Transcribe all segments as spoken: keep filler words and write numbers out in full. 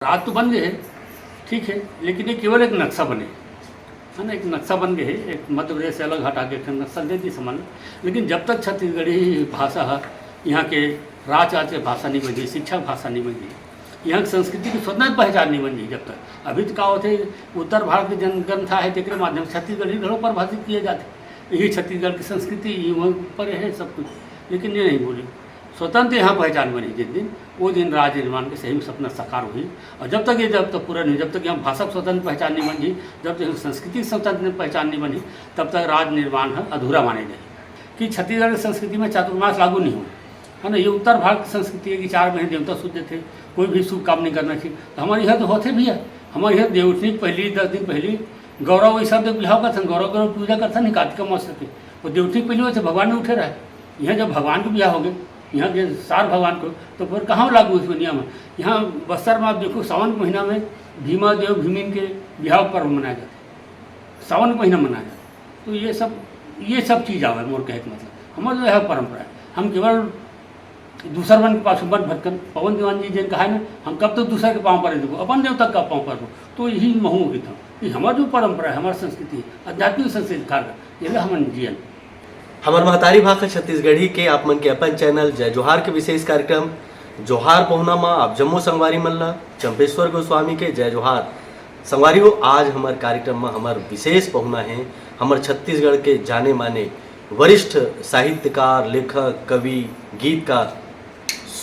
राज तो बन गए हे, ठीक है, लेकिन ये केवल एक नक्शा बने, है ना, एक नक्शा बन गए हे, एक मध्य प्रदेश से अलग हटा के एक नक्शा दे दी समान। लेकिन जब तक छत्तीसगढ़ी भाषा है, यहाँ के राज, राज के भाषा नहीं बन गई, शिक्षा भाषा नहीं बन गई, यहाँ की संस्कृति की स्वतंत्र पहचान नहीं बन गई, जब तक अभी तो का होते उत्तर भारत के जनग्रंथा है, तेकरे माध्यम से छत्तीसगढ़ी घलो परिभाषित किए जाते, यही छत्तीसगढ़ की संस्कृति, यही वहाँ पर है सब कुछ, लेकिन ये नहीं बोली। स्वतंत्र यहाँ पहचान बनी जिस दिन, वो दिन राज निर्माण के सही में सपना साकार हुई। और जब तक ये, जब तक पूरा नहीं, जब तक यहाँ भाषा की स्वतंत्र पहचान नहीं बनी, जब तक यहाँ संस्कृति की स्वतंत्र पहचान नहीं बनी, तब तक राज निर्माण है अधूरा माने जाए। कि छत्तीसगढ़ की संस्कृति में चातुर्मास लागू नहीं हुआ, है ना। ये उत्तर भारत की संस्कृति है कि चार महीने देवता शुद्ध थे, कोई भी शुभ काम नहीं करना चाहिए। तो हमारे यहाँ तो होते भी है, हमारे यहाँ देवउठनी पहली, दस दिन पहली गौरा वही सब बिहाव करथन, गौरा गौरा पूजा करथन ही कार्तिक अमावस के। वो देवउठनी पहली वैसे भगवान नहीं उठे रहे। यहाँ जब भगवान को बिहाव हो गए, यहाँ के सार भगवान को, तो फिर कहाँ लागू इसमें नियम है? यहाँ बस्तर में आप देखो, सावन के महीना में भीमा देव भीमिन के बिहाव पर्व मनाया जाता है, सावन के महीना मनाया जाता है। तो ये सब, ये सब चीज़ आवे, मोर कहे के मतलब, हमारे तो यह परंपरा है। हम केवल दूसर मन के पास मत भटकन। पवन दीवान जी जेन कहा है ना, हम कब तक दूसर के पाँव पर देखो, अपन देवता का पाँव पर हो। तो यही महू होगी था कि हमारी जो परंपरा है, हमारी संस्कृति है, आध्यात्मिक संस्कृति का, ये ला हमन जियन। हमर महतारी भाखा छत्तीसगढ़ी के आप मन के अपन चैनल जय जोहार के विशेष कार्यक्रम जोहार पहुना मा आप जम्मो संगवारी मन ला चंपेश्वर गोस्वामी के जय जोहार। संगवारी हो, आज हमर कार्यक्रम मा हमर विशेष पहुना हे, हमर छत्तीसगढ़ के जाने माने वरिष्ठ साहित्यकार, लेखक, कवि, गीतकार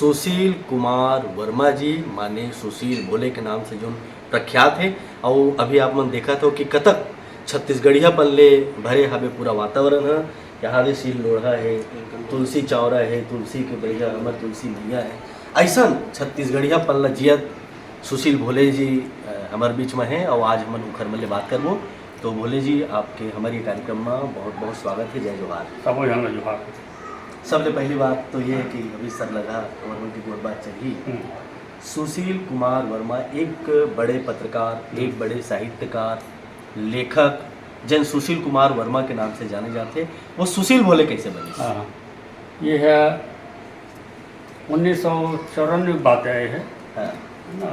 सुशील कुमार वर्मा जी, माने सुशील भोले के नाम से जोन प्रख्यात हे। अउ अभी आप मन देखत हो कि कतक छत्तीसगढ़ियापन ले भरे हवे पूरा वातावरण ह। यहाँ दे शील लोढ़ा हे, तुलसी चौरा हे, तुलसी के बढ़िया हमर तुलसी मैया हे। अइसन छत्तीसगढ़ियापन ल जियत सुशील भोले जी, अ, हमर बीच में हे अउ आज हमन उखर मन ले बात करबो। तो भोले जी, आपके हमर ये कार्यक्रम में बहुत बहुत स्वागत हे। जय जोहार। सबो झन ल जोहार। सबले पहली बात तो ये है कि अभी सर लगा और उनकी गोठ बात चल ही। हम्म। सुशील कुमार वर्मा एक बड़े पत्रकार, हम्म। एक बड़े साहित्यकार, लेखक, जन सुशील कुमार वर्मा के नाम से जाने जाते, वो सुशील भोले कैसे बने? हाँ, ये है उन्नीस सौ चौरानवे की बात है, ये है। हाँ। है ना?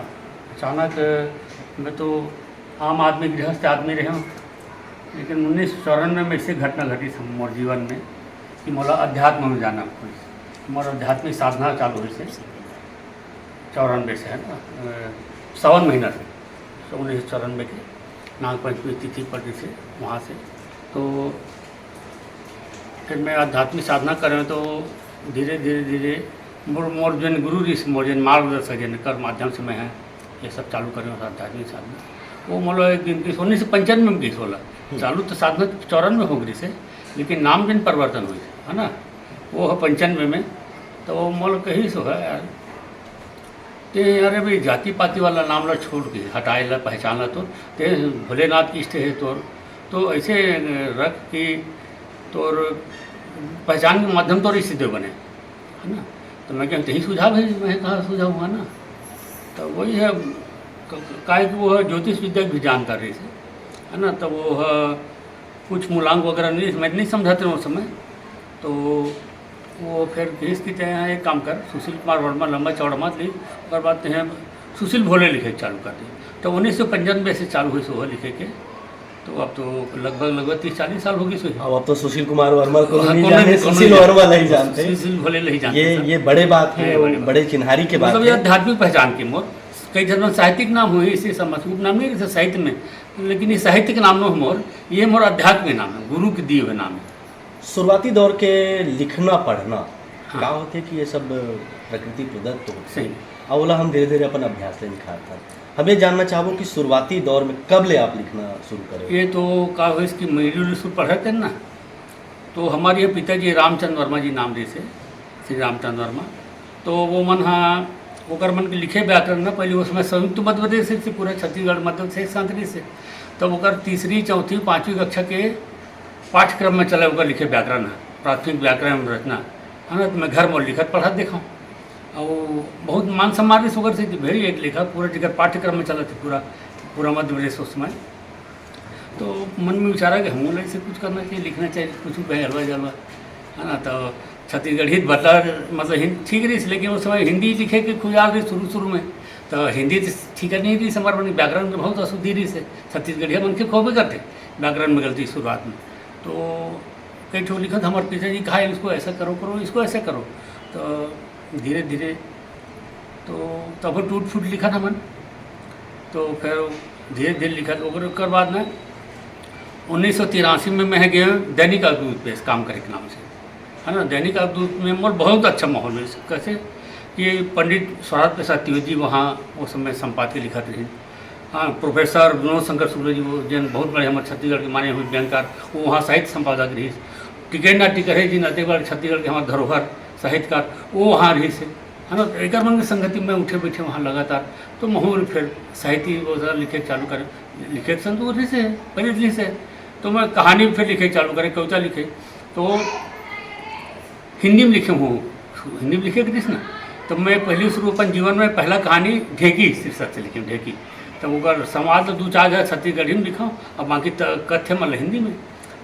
अचानक मैं तो आम आदमी, गृहस्थ आदमी रहे हूँ, लेकिन उन्नीस सौ चौरानवे में ऐसी घटना घटी थी मोर जीवन में कि मोला अध्यात्म में जाना पड़ी। मोर आध्यात्मिक साधना चालू हुई से चौरानवे से, है ना, अ, सावन महीना से, तो उन्नीस सौ चौरानवे के नाग पंचमी तिथि पड़ी से वहाँ से। तो फिर मैं आध्यात्मिक साधना करें तो धीरे धीरे धीरे मोर, मोर जन गुरु जी से, मोर जन मार्गदर्शक जन कर माध्यम से मैं है ये सब चालू करें और आध्यात्मिक साधना। वो मोला एक दिन की उन्नीस सौ पंचानवे में गई होला। हम्म। चालू तो साधना चौरानवे हो गई से, लेकिन नाम जन परिवर्तन हुई, है ना, वो है पंचानवे में। तो वो मोला कही सो है यार, ते अरे भाई जाति पाति वाला नाम ला छोड़ के हटाए ला, पहचान ला तो, ते भोलेनाथ के इष्ट हे तोर, तो ऐसे रख कि तोर पहचान के माध्यम तोर इष्ट देव बने, है ना। तो मैं कहा, "तेही सुझाव है।" मैं कहा, "सुझाव हुआ ना।" तो वही है, क-, क-, काहे कि वो है ज्योतिष विद्या भी जानता रहे से, है ना। तो वो है कुछ मूलांक वगैरह नहीं, मैं नहीं समझाते रहे उस समय। तो वो फिर कहिस कि "तैं एक काम कर, सुशील कुमार वर्मा लंबा चौड़ा मत लिख, ओकर बाद तैं सुशील भोले लिखे चालू कर दे।" तो उन्नीस सौ पंचानवे से चालू हुई से वो लिखे के। तो अब तो लगभग, लगभग तीस चालीस साल हो गई से। अब, अब तो सुशील कुमार वर्मा को हाँ, नहीं कोनो जाने, नहीं, कोनो सुशील नहीं। वर्मा नहीं जानते। सुशील भोले नहीं जानते ये, सब। ये बड़े बात है, ये बड़े बात। बड़े चिन्हारी के बात मतलब ये है। आध्यात्मिक पहचान की मोर, कई जन साहित्यिक नाम हुई, इसे समझ, उपनाम नहीं, जैसे साहित्य में, लेकिन ये साहित्यिक नाम नो मोर, ये मोर आध्यात्मिक नाम है, गुरु के दिए हुए नाम है। शुरुआती दौर के लिखना पढ़ना हाँ। का होथे कि ये सब प्रकृति प्रदत्त होथे। सही। अउ ओला हम धीरे-धीरे अपन अभ्यास ले निखारथन। हम ये जानना चाहबो कि शुरुआती दौर में कब ले आप लिखना शुरू करे? ये तो का होइस कि middle school पढ़त हन ना, तो हमारे ये पिताजी रामचंद्र वर्मा जी नाम रहिस हे, श्री रामचंद्र वर्मा। तो वो मन हा, ओकर मन के लिखे व्याकरण ना, पहले उस समय संयुक्त मध्य प्रदेश से पूरा छत्तीसगढ़ मध्य प्रदेश से, तब ओकर तीसरी, चौथी, पाँचवीं कक्षा के पाठ्यक्रम में चले ओकर लिखे व्याकरण है, प्राथमिक व्याकरण रचना, है ना। तो मैं घर में लिखत पढ़त देखा, और बहुत मान सम्मान रहिस ओकर से कि भाई एक लेखक पूरा जेकर पाठ्यक्रम में चलत हे पूरा, पूरा मध्य प्रदेश उस समय। तो मन में विचारा कि हमहू ला ऐसे कुछ करना चाहिए, लिखना चाहिए कुछ भी हलवा जलवा, है ना। तो छत्तीसगढ़ी बदला, मतलब हिं-, ठीक रहिस, लेकिन उस समय हिंदी लिखे के खुजाल रहिस शुरू शुरू में, तो हिंदी तो ठीक नहीं रहिस, हमारे मन व्याकरण में बहुत अशुद्धि रहिस हे। छत्तीसगढ़िया मन के होबे करथे व्याकरण में गलती शुरुआत में। तो कई ठो लिखत, हमारे पिताजी कहा, "इसको ऐसा करो, करो, इसको ऐसा करो।" तो धीरे धीरे तो तब टूट फूट लिखत हमन। तो फिर धीरे धीरे लिखत, ओकर, ओकर बाद में उन्नीस सौ तिरासी में मैं गए दैनिक अवधूत पे काम करे के नाम से, है ना। दैनिक अवधूत में मोर बहुत अच्छा माहौल है, कैसे कि पंडित स्वराज प्रसाद तिवारी जी वहाँ उस समय संपादकीय लिखत रहे। हाँ, प्रोफेसर विनोद शंकर शुक्ल जी, वो जन बहुत बड़े हमारे छत्तीसगढ़ के माने हुए व्यंगकार, वो वहाँ साहित्य संपादक रहिस। टिकैत नाथ टिकरही जी, नाते बड़े छत्तीसगढ़ के हमारे धरोहर साहित्यकार, वो वहाँ रहिस, है ना। तो एकर मन के संगति में उठे बैठे वहाँ लगातार, तो महूँ फिर साहित्य वगैरह लिखे चालू करे। लिखे के संग तो रहिस हे, पहले रहिस हे। तो मैं कहानी फिर लिखे चालू करे, कविता लिखे। तो हिंदी में लिखे हूँ, हिंदी में लिखे के रहिस ना। तो मैं पहली शुरू अपन जीवन में पहला कहानी ढेकी शीर्षक से लिखे हूँ, ढेकी। तब ओकर संवाद तो दू चार जगह छत्तीसगढ़ी में लिखा, अब बाकी त-, कथ्य मतलब हिंदी में।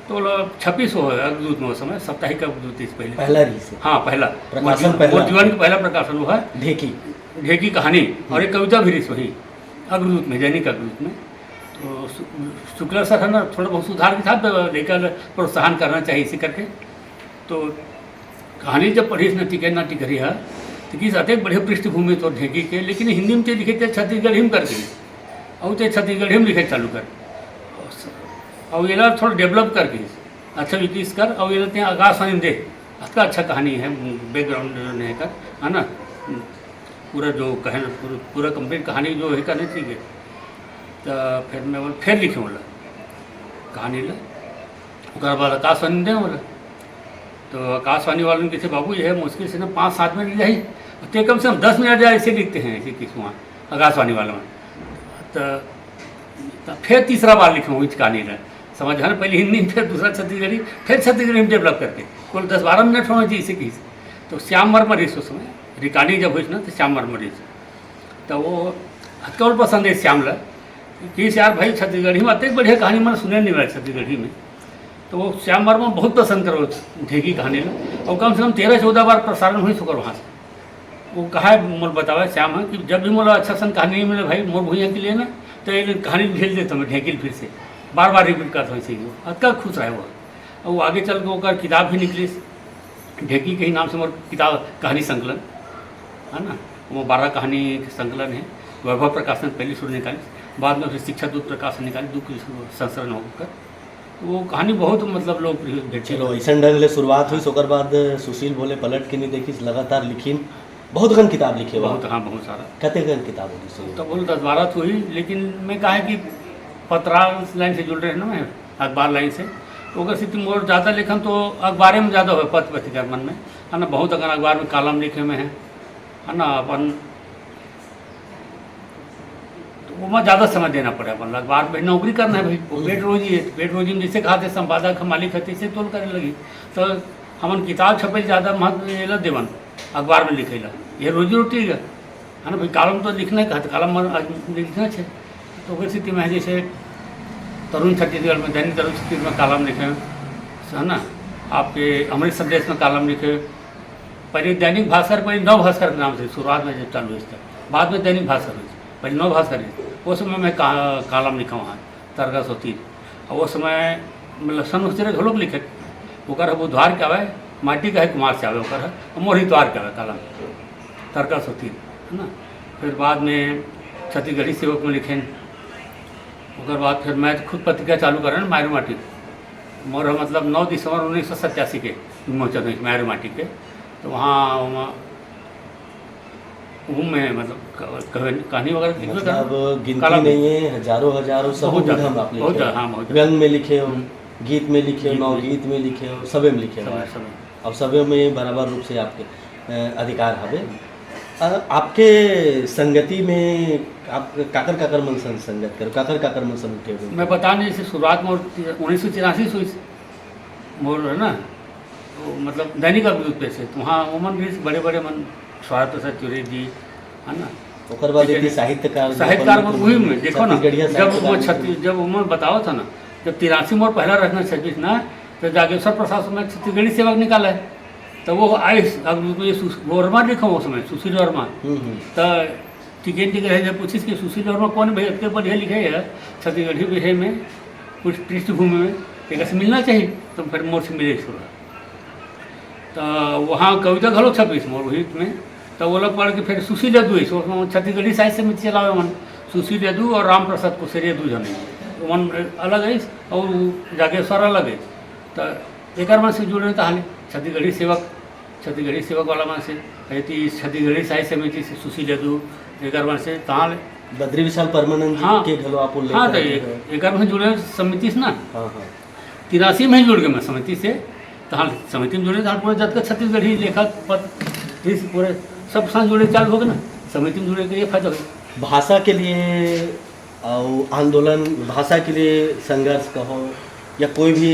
तो ओला छपिस हो अग्रदूत में, उस समय साप्ताहिक अग्रदूत इस पहले। पहला रहिस हे। हाँ, पहला। प्रकाशन मोर जीवन, पहला। मोर जीवन के पहला प्रकाशन वो है। ढेकी। ढेकी कहानी। हम्म। और एक कविता भी रहिस वही अग्रदूत में, दैनिक अग्रदूत में। तो शु-, शुक्ला सर है ना, थोड़ा बहुत सुधार के साथ लेकर प्रोत्साहन करना चाहिए इसी करके। तो कहानी जब पढ़िस न टिकैत नाथ टिकरही, तो किस अतेक बढ़िया पृष्ठभूमि तो ढेकी के, लेकिन हिंदी में ते लिखे ते छत्तीसगढ़ी में कर दिस, और ते छत्तीसगढ़ी में लिखे चालू कर, और एला थोड़ा डेवलप कर दिस, अच्छा विकास कर, और एला ते आकाशवाणी में दे, अतका अच्छा कहानी है, बैकग्राउंड जो नहीं कर, है ना, पूरा जो कहे ना, पूरा, पूरा कंप्लीट कहानी जो है करनी चाहिए। तो फिर मैं बोल, फिर लिखे बोला कहानी ला, ओकर बाद आकाशवाणी दे बोला। तो आकाशवाणी वाले ने कहे, "बाबू, ये है मुश्किल से ना पाँच सात मिनट जाही, ते कम से कम दस मिनट जाए, ऐसे लिखते हैं, ऐसे किस वहाँ आकाशवाणी वाले में।" तो, तो फिर तीसरा बार लिखे हूँ इस कहानी ला, समझ है ना, पहले हिंदी में, फिर दूसरा छत्तीसगढ़ी, फिर छत्तीसगढ़ी में डेवलप करके कुल दस बारह मिनट होना चाहिए, ऐसे किस। तो श्याम वर्मा रहिस उस समय, रिकॉर्डिंग जब हुई ना, तो श्याम वर्मा रहिस। तो वो अतका पसंद है श्याम ला, कि यार भाई, छत्तीसगढ़ी में अतेक बढ़िया कहानी मन सुने नहीं मिला छत्तीसगढ़ी में। तो वो श्याम वर्मा बहुत पसंद करो ढेकी कहानी ला, और कम से कम तेरह चौदह बार प्रसारण हुई शुक्र वहाँ से। वो कहा है, मोला बतावा श्याम है कि जब भी मोला अच्छा सन कहानी नहीं मिले भाई, मोर भुइयां के लिए ना, तो ये कहानी भेज देता मैं ढेकी फिर से, बार बार रिपीट करता हूँ इसे, वो अतका खुश रहे वो। और वो आगे चल के ओकर किताब भी निकलिस, ढेकी के ही नाम से मोर किताब, कहानी संकलन, है ना, वो बारह कहानी के संकलन है। वैभव प्रकाशन पहली शुरू निकालिस, बाद में फिर शिक्षा दूत प्रकाशन निकालिस, दू के संस्करण होकर। वो कहानी बहुत, मतलब, लोकप्रिय भेंट चलो, गई। ऐसन ढंग ले शुरुआत हुई, ओकर बाद सुशील भोले पलट के नहीं देखिस, लगातार लिखिन, बहुत कन किताब लिखे हुआ। बहुत, हाँ, बहुत सारा। कतेकन किताब होगी सुशील? तो बोल दस बारह तो हुई, लेकिन मैं कहा है कि पत्राचार लाइन से जुड़ रहे ना मैं, अखबार लाइन से, तो ओकर सेती मोर ज़्यादा लेखन तो अखबारे में ज़्यादा होय, पत्र पत्रिका मन में, है ना, बहुत अकन अखबार में कॉलम लिखे में है, है ना, अपन, तो ओमा ज़्यादा समय देना पड़े अपन ला। अखबार में नौकरी करना है भाई, वो हम्म। पेट रोजी है, तो पेट रोजी में जैसे खाते संपादक हम मालिक है, तैसे तोल करे लगी। तो हमन किताब छपे ला ज़्यादा महत्व एला देवन, अखबार में लिखे ला, ये रोजी रोटी है। है ना भाई, कॉलम तो लिखना है, कहते कॉलम में आज लिखना है। तो ओकर सेती मैं जैसे तरुण छत्तीसगढ़ में, दैनिक तरुण छत्तीसगढ़ में कॉलम लिखे, है ना, आपके अमृत संदेश में कॉलम लिखे, पहले दैनिक भास्कर, पहले नव भास्कर के नाम से शुरुआत में जब चालू हुई, तब बाद में दैनिक भास्कर हुई, पहले नव भास्कर हुई, वो समय मैं का-, कॉलम लिखा वहाँ, तरकस होती। और वो समय मतलब सन उस तरह घलोक लिखे, ओकर ह बुधवार के आवे, माटी का है कुमार से आवे, ओकर ह, और मोर इतवार के आवे कॉलम, तरकस होती, है ना। फिर बाद में छत्तीसगढ़ी सेवक में लिखेन, ओकर बाद फिर मैं तो खुद पत्रिका चालू करेन, मायरो माटी, मोर ह मतलब नौ दिसंबर उन्नीस सौ सत्तासी के विमोचन हुई मायरो माटी के। तो वहाँ, वहाँ वो में मतलब क-, कह-, कहानी वगैरह लिखबे करना। मतलब गिनती कला में। नहीं है, हजारों हजारों, सौ बहुत ज़्यादा, विधा में आप बहुत लिखे हो। ज़्यादा, हाँ, बहुत ज़्यादा। व्यंग में लिखे हो, हम्म। गीत में लिखे हो, गीत में। नवगीत में लिखे हो, सबे में लिखे हो। सबे, सबे। और सबे में बराबर रूप से आपके, अ, अधिकार हवे। अ, आपके संगति में आप काकर काकर मन संग संगत करो, काकर काकर मन संग उठे हो? मैं बता नहीं, जैसे शुरुआत में उन्नीस सौ तिरासी से हुई, मोर है ना, तो मतलब दैनिक अग्रदूत पे से, तो वहाँ ओमन भी बड़े-बड़े मन, स्वराज प्रसाद तिवारी जी, है ना? ओकर बाद ठीक है। यदि साहित्यकार साहित्यकार गोपाल मन वही में, देखो ना, छत्तीसगढ़िया जब साहित्यकार वो में छत्ती-, जब ओमन बताओ था ना, जब तिरासी में पहला रचना छपिस ना, तो जागेश्वर प्रसाद समय छत्तीसगढ़ी सेवक निकाला है, तो वो आए अग्रदूत में, ये सुश-, वर्मा लिखा वो समय, सुशील वर्मा। हम्म, हम्म। तो टिकेन टिकेन हे जब पूछिस कि सुशील वर्मा कौन भई, अतके बढ़िया लिखे हे छत्तीसगढ़ी विषय में, कुछ पृष्ठभूमि में, एकरा से मिलना चाहिए। तो फिर मोर से मिले छोड़ा। तो वहाँ कविता घलो छपिस मोर हित में। तो ओला पढ़ के फिर सुशील यदु हे, सो छत्तीसगढ़ी साहित्य समिति चलावे मन, सुशील यदु और राम प्रसाद कोसेरिया दू जने। ओमन अलग आइस और जागेश्वर अलग आइस। तो एकर मन से जुड़े ताहले छत्तीसगढ़ी सेवक, छत्तीसगढ़ी सेवक वाला मन से, एती छत्तीसगढ़ी साहित्य समिति से सुशील यदु, एकर मन से ताहले। बद्री विशाल परमानंद जी हाँ। के घलो आप उल्लेख हाँ, तो करत ए-, हव। एकर मन से जुड़े समिति से ना। हाँ, हाँ। तिरासी में जुड़ गए मैं समिति से, तहाँ समिति में जुड़े, तहाँ पूरे जतका छत्तीसगढ़ी लेखक पद, इस पूरे सब साथ जुड़े चालू हो गए ना, समिति में जुड़े के ये फायदा हो। भाषा के लिए अउ आंदोलन, भाषा के लिए संघर्ष कहो या कोई भी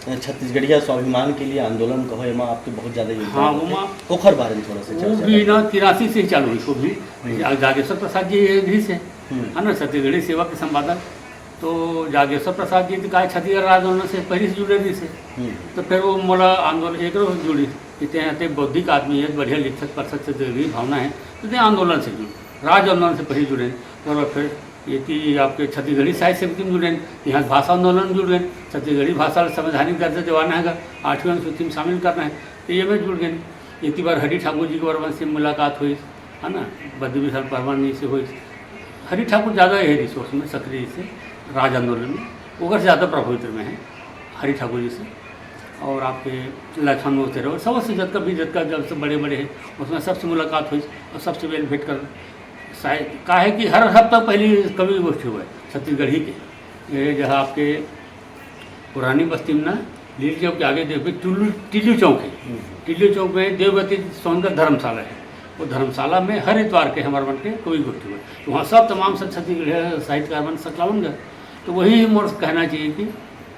छत्तीसगढ़िया स्वाभिमान के लिए आंदोलन कहो, एमा आपके बहुत ज्यादा योगदान हाँ, होथे। ओमा ओखर बारे में थोड़ा सा वो चर्चा भी करते ना हैं। तिरासी से ही चालू हुई, वो भी। हम्म। जा-, जागेश्वर प्रसाद जी ये भी से, हम्म। है ना, छत्तीसगढ़ी सेवा के संपादक। तो जागेश्वर प्रसाद जी तो काय छत्तीसगढ़ राज्य आंदोलन से पहले से जुड़े रहिस हे। हम्म। तो फिर वो मोला आंदोलन एक रोज जुड़ी, इतने आते बौद्धिक आदमी है, बढ़िया लिखत पढ़त से जो भी भावना है, तो ते आंदोलन से जुड़े, राज्य आंदोलन से पहले जुड़े। और फिर ये कि आपके छत्तीसगढ़ी साहित्य समिति में जुड़े, यहाँ भाषा आंदोलन में जुड़े, छत्तीसगढ़ी भाषा ला संवैधानिक दर्जा दिवाना है, आठवीं अनुसूची में शामिल करना है, तो ये में जुड़ गए। एक बार हरि ठाकुर जी के वर्मन से मुलाकात हुई, है ना, बद्री विशाल परमानंद जी से हुई। हरि ठाकुर ज़्यादा है रिसोर्स में सक्रिय से, राज आंदोलन में, ओकर से ज़्यादा प्रभावित में है हरि ठाकुर जी से। और आपके लक्ष्मण मोतेरो, सबसे जतका भी, जतका जब से बड़े बड़े हैं, उसमें सबसे मुलाकात हुई और सबसे मेल भेंट कर, शायद काहे कि हर हफ्ता पहली कवि गोष्ठी हुआ है छत्तीसगढ़ी के। ये जहाँ आपके पुरानी बस्ती में ना, लील चौक के आगे देखबे, टिल्लू, टिल्लू चौक है। हम्म। टिल्लू चौक में देवव्रती सोहन का धर्मशाला है। वो धर्मशाला में हर इतवार के हमारे मन के कवि गोष्ठी हुआ। तो वहाँ सब तमाम सब छत्तीसगढ़ साहित्यकार मन सकलावन गए। तो वही मोर कहना चाहिए कि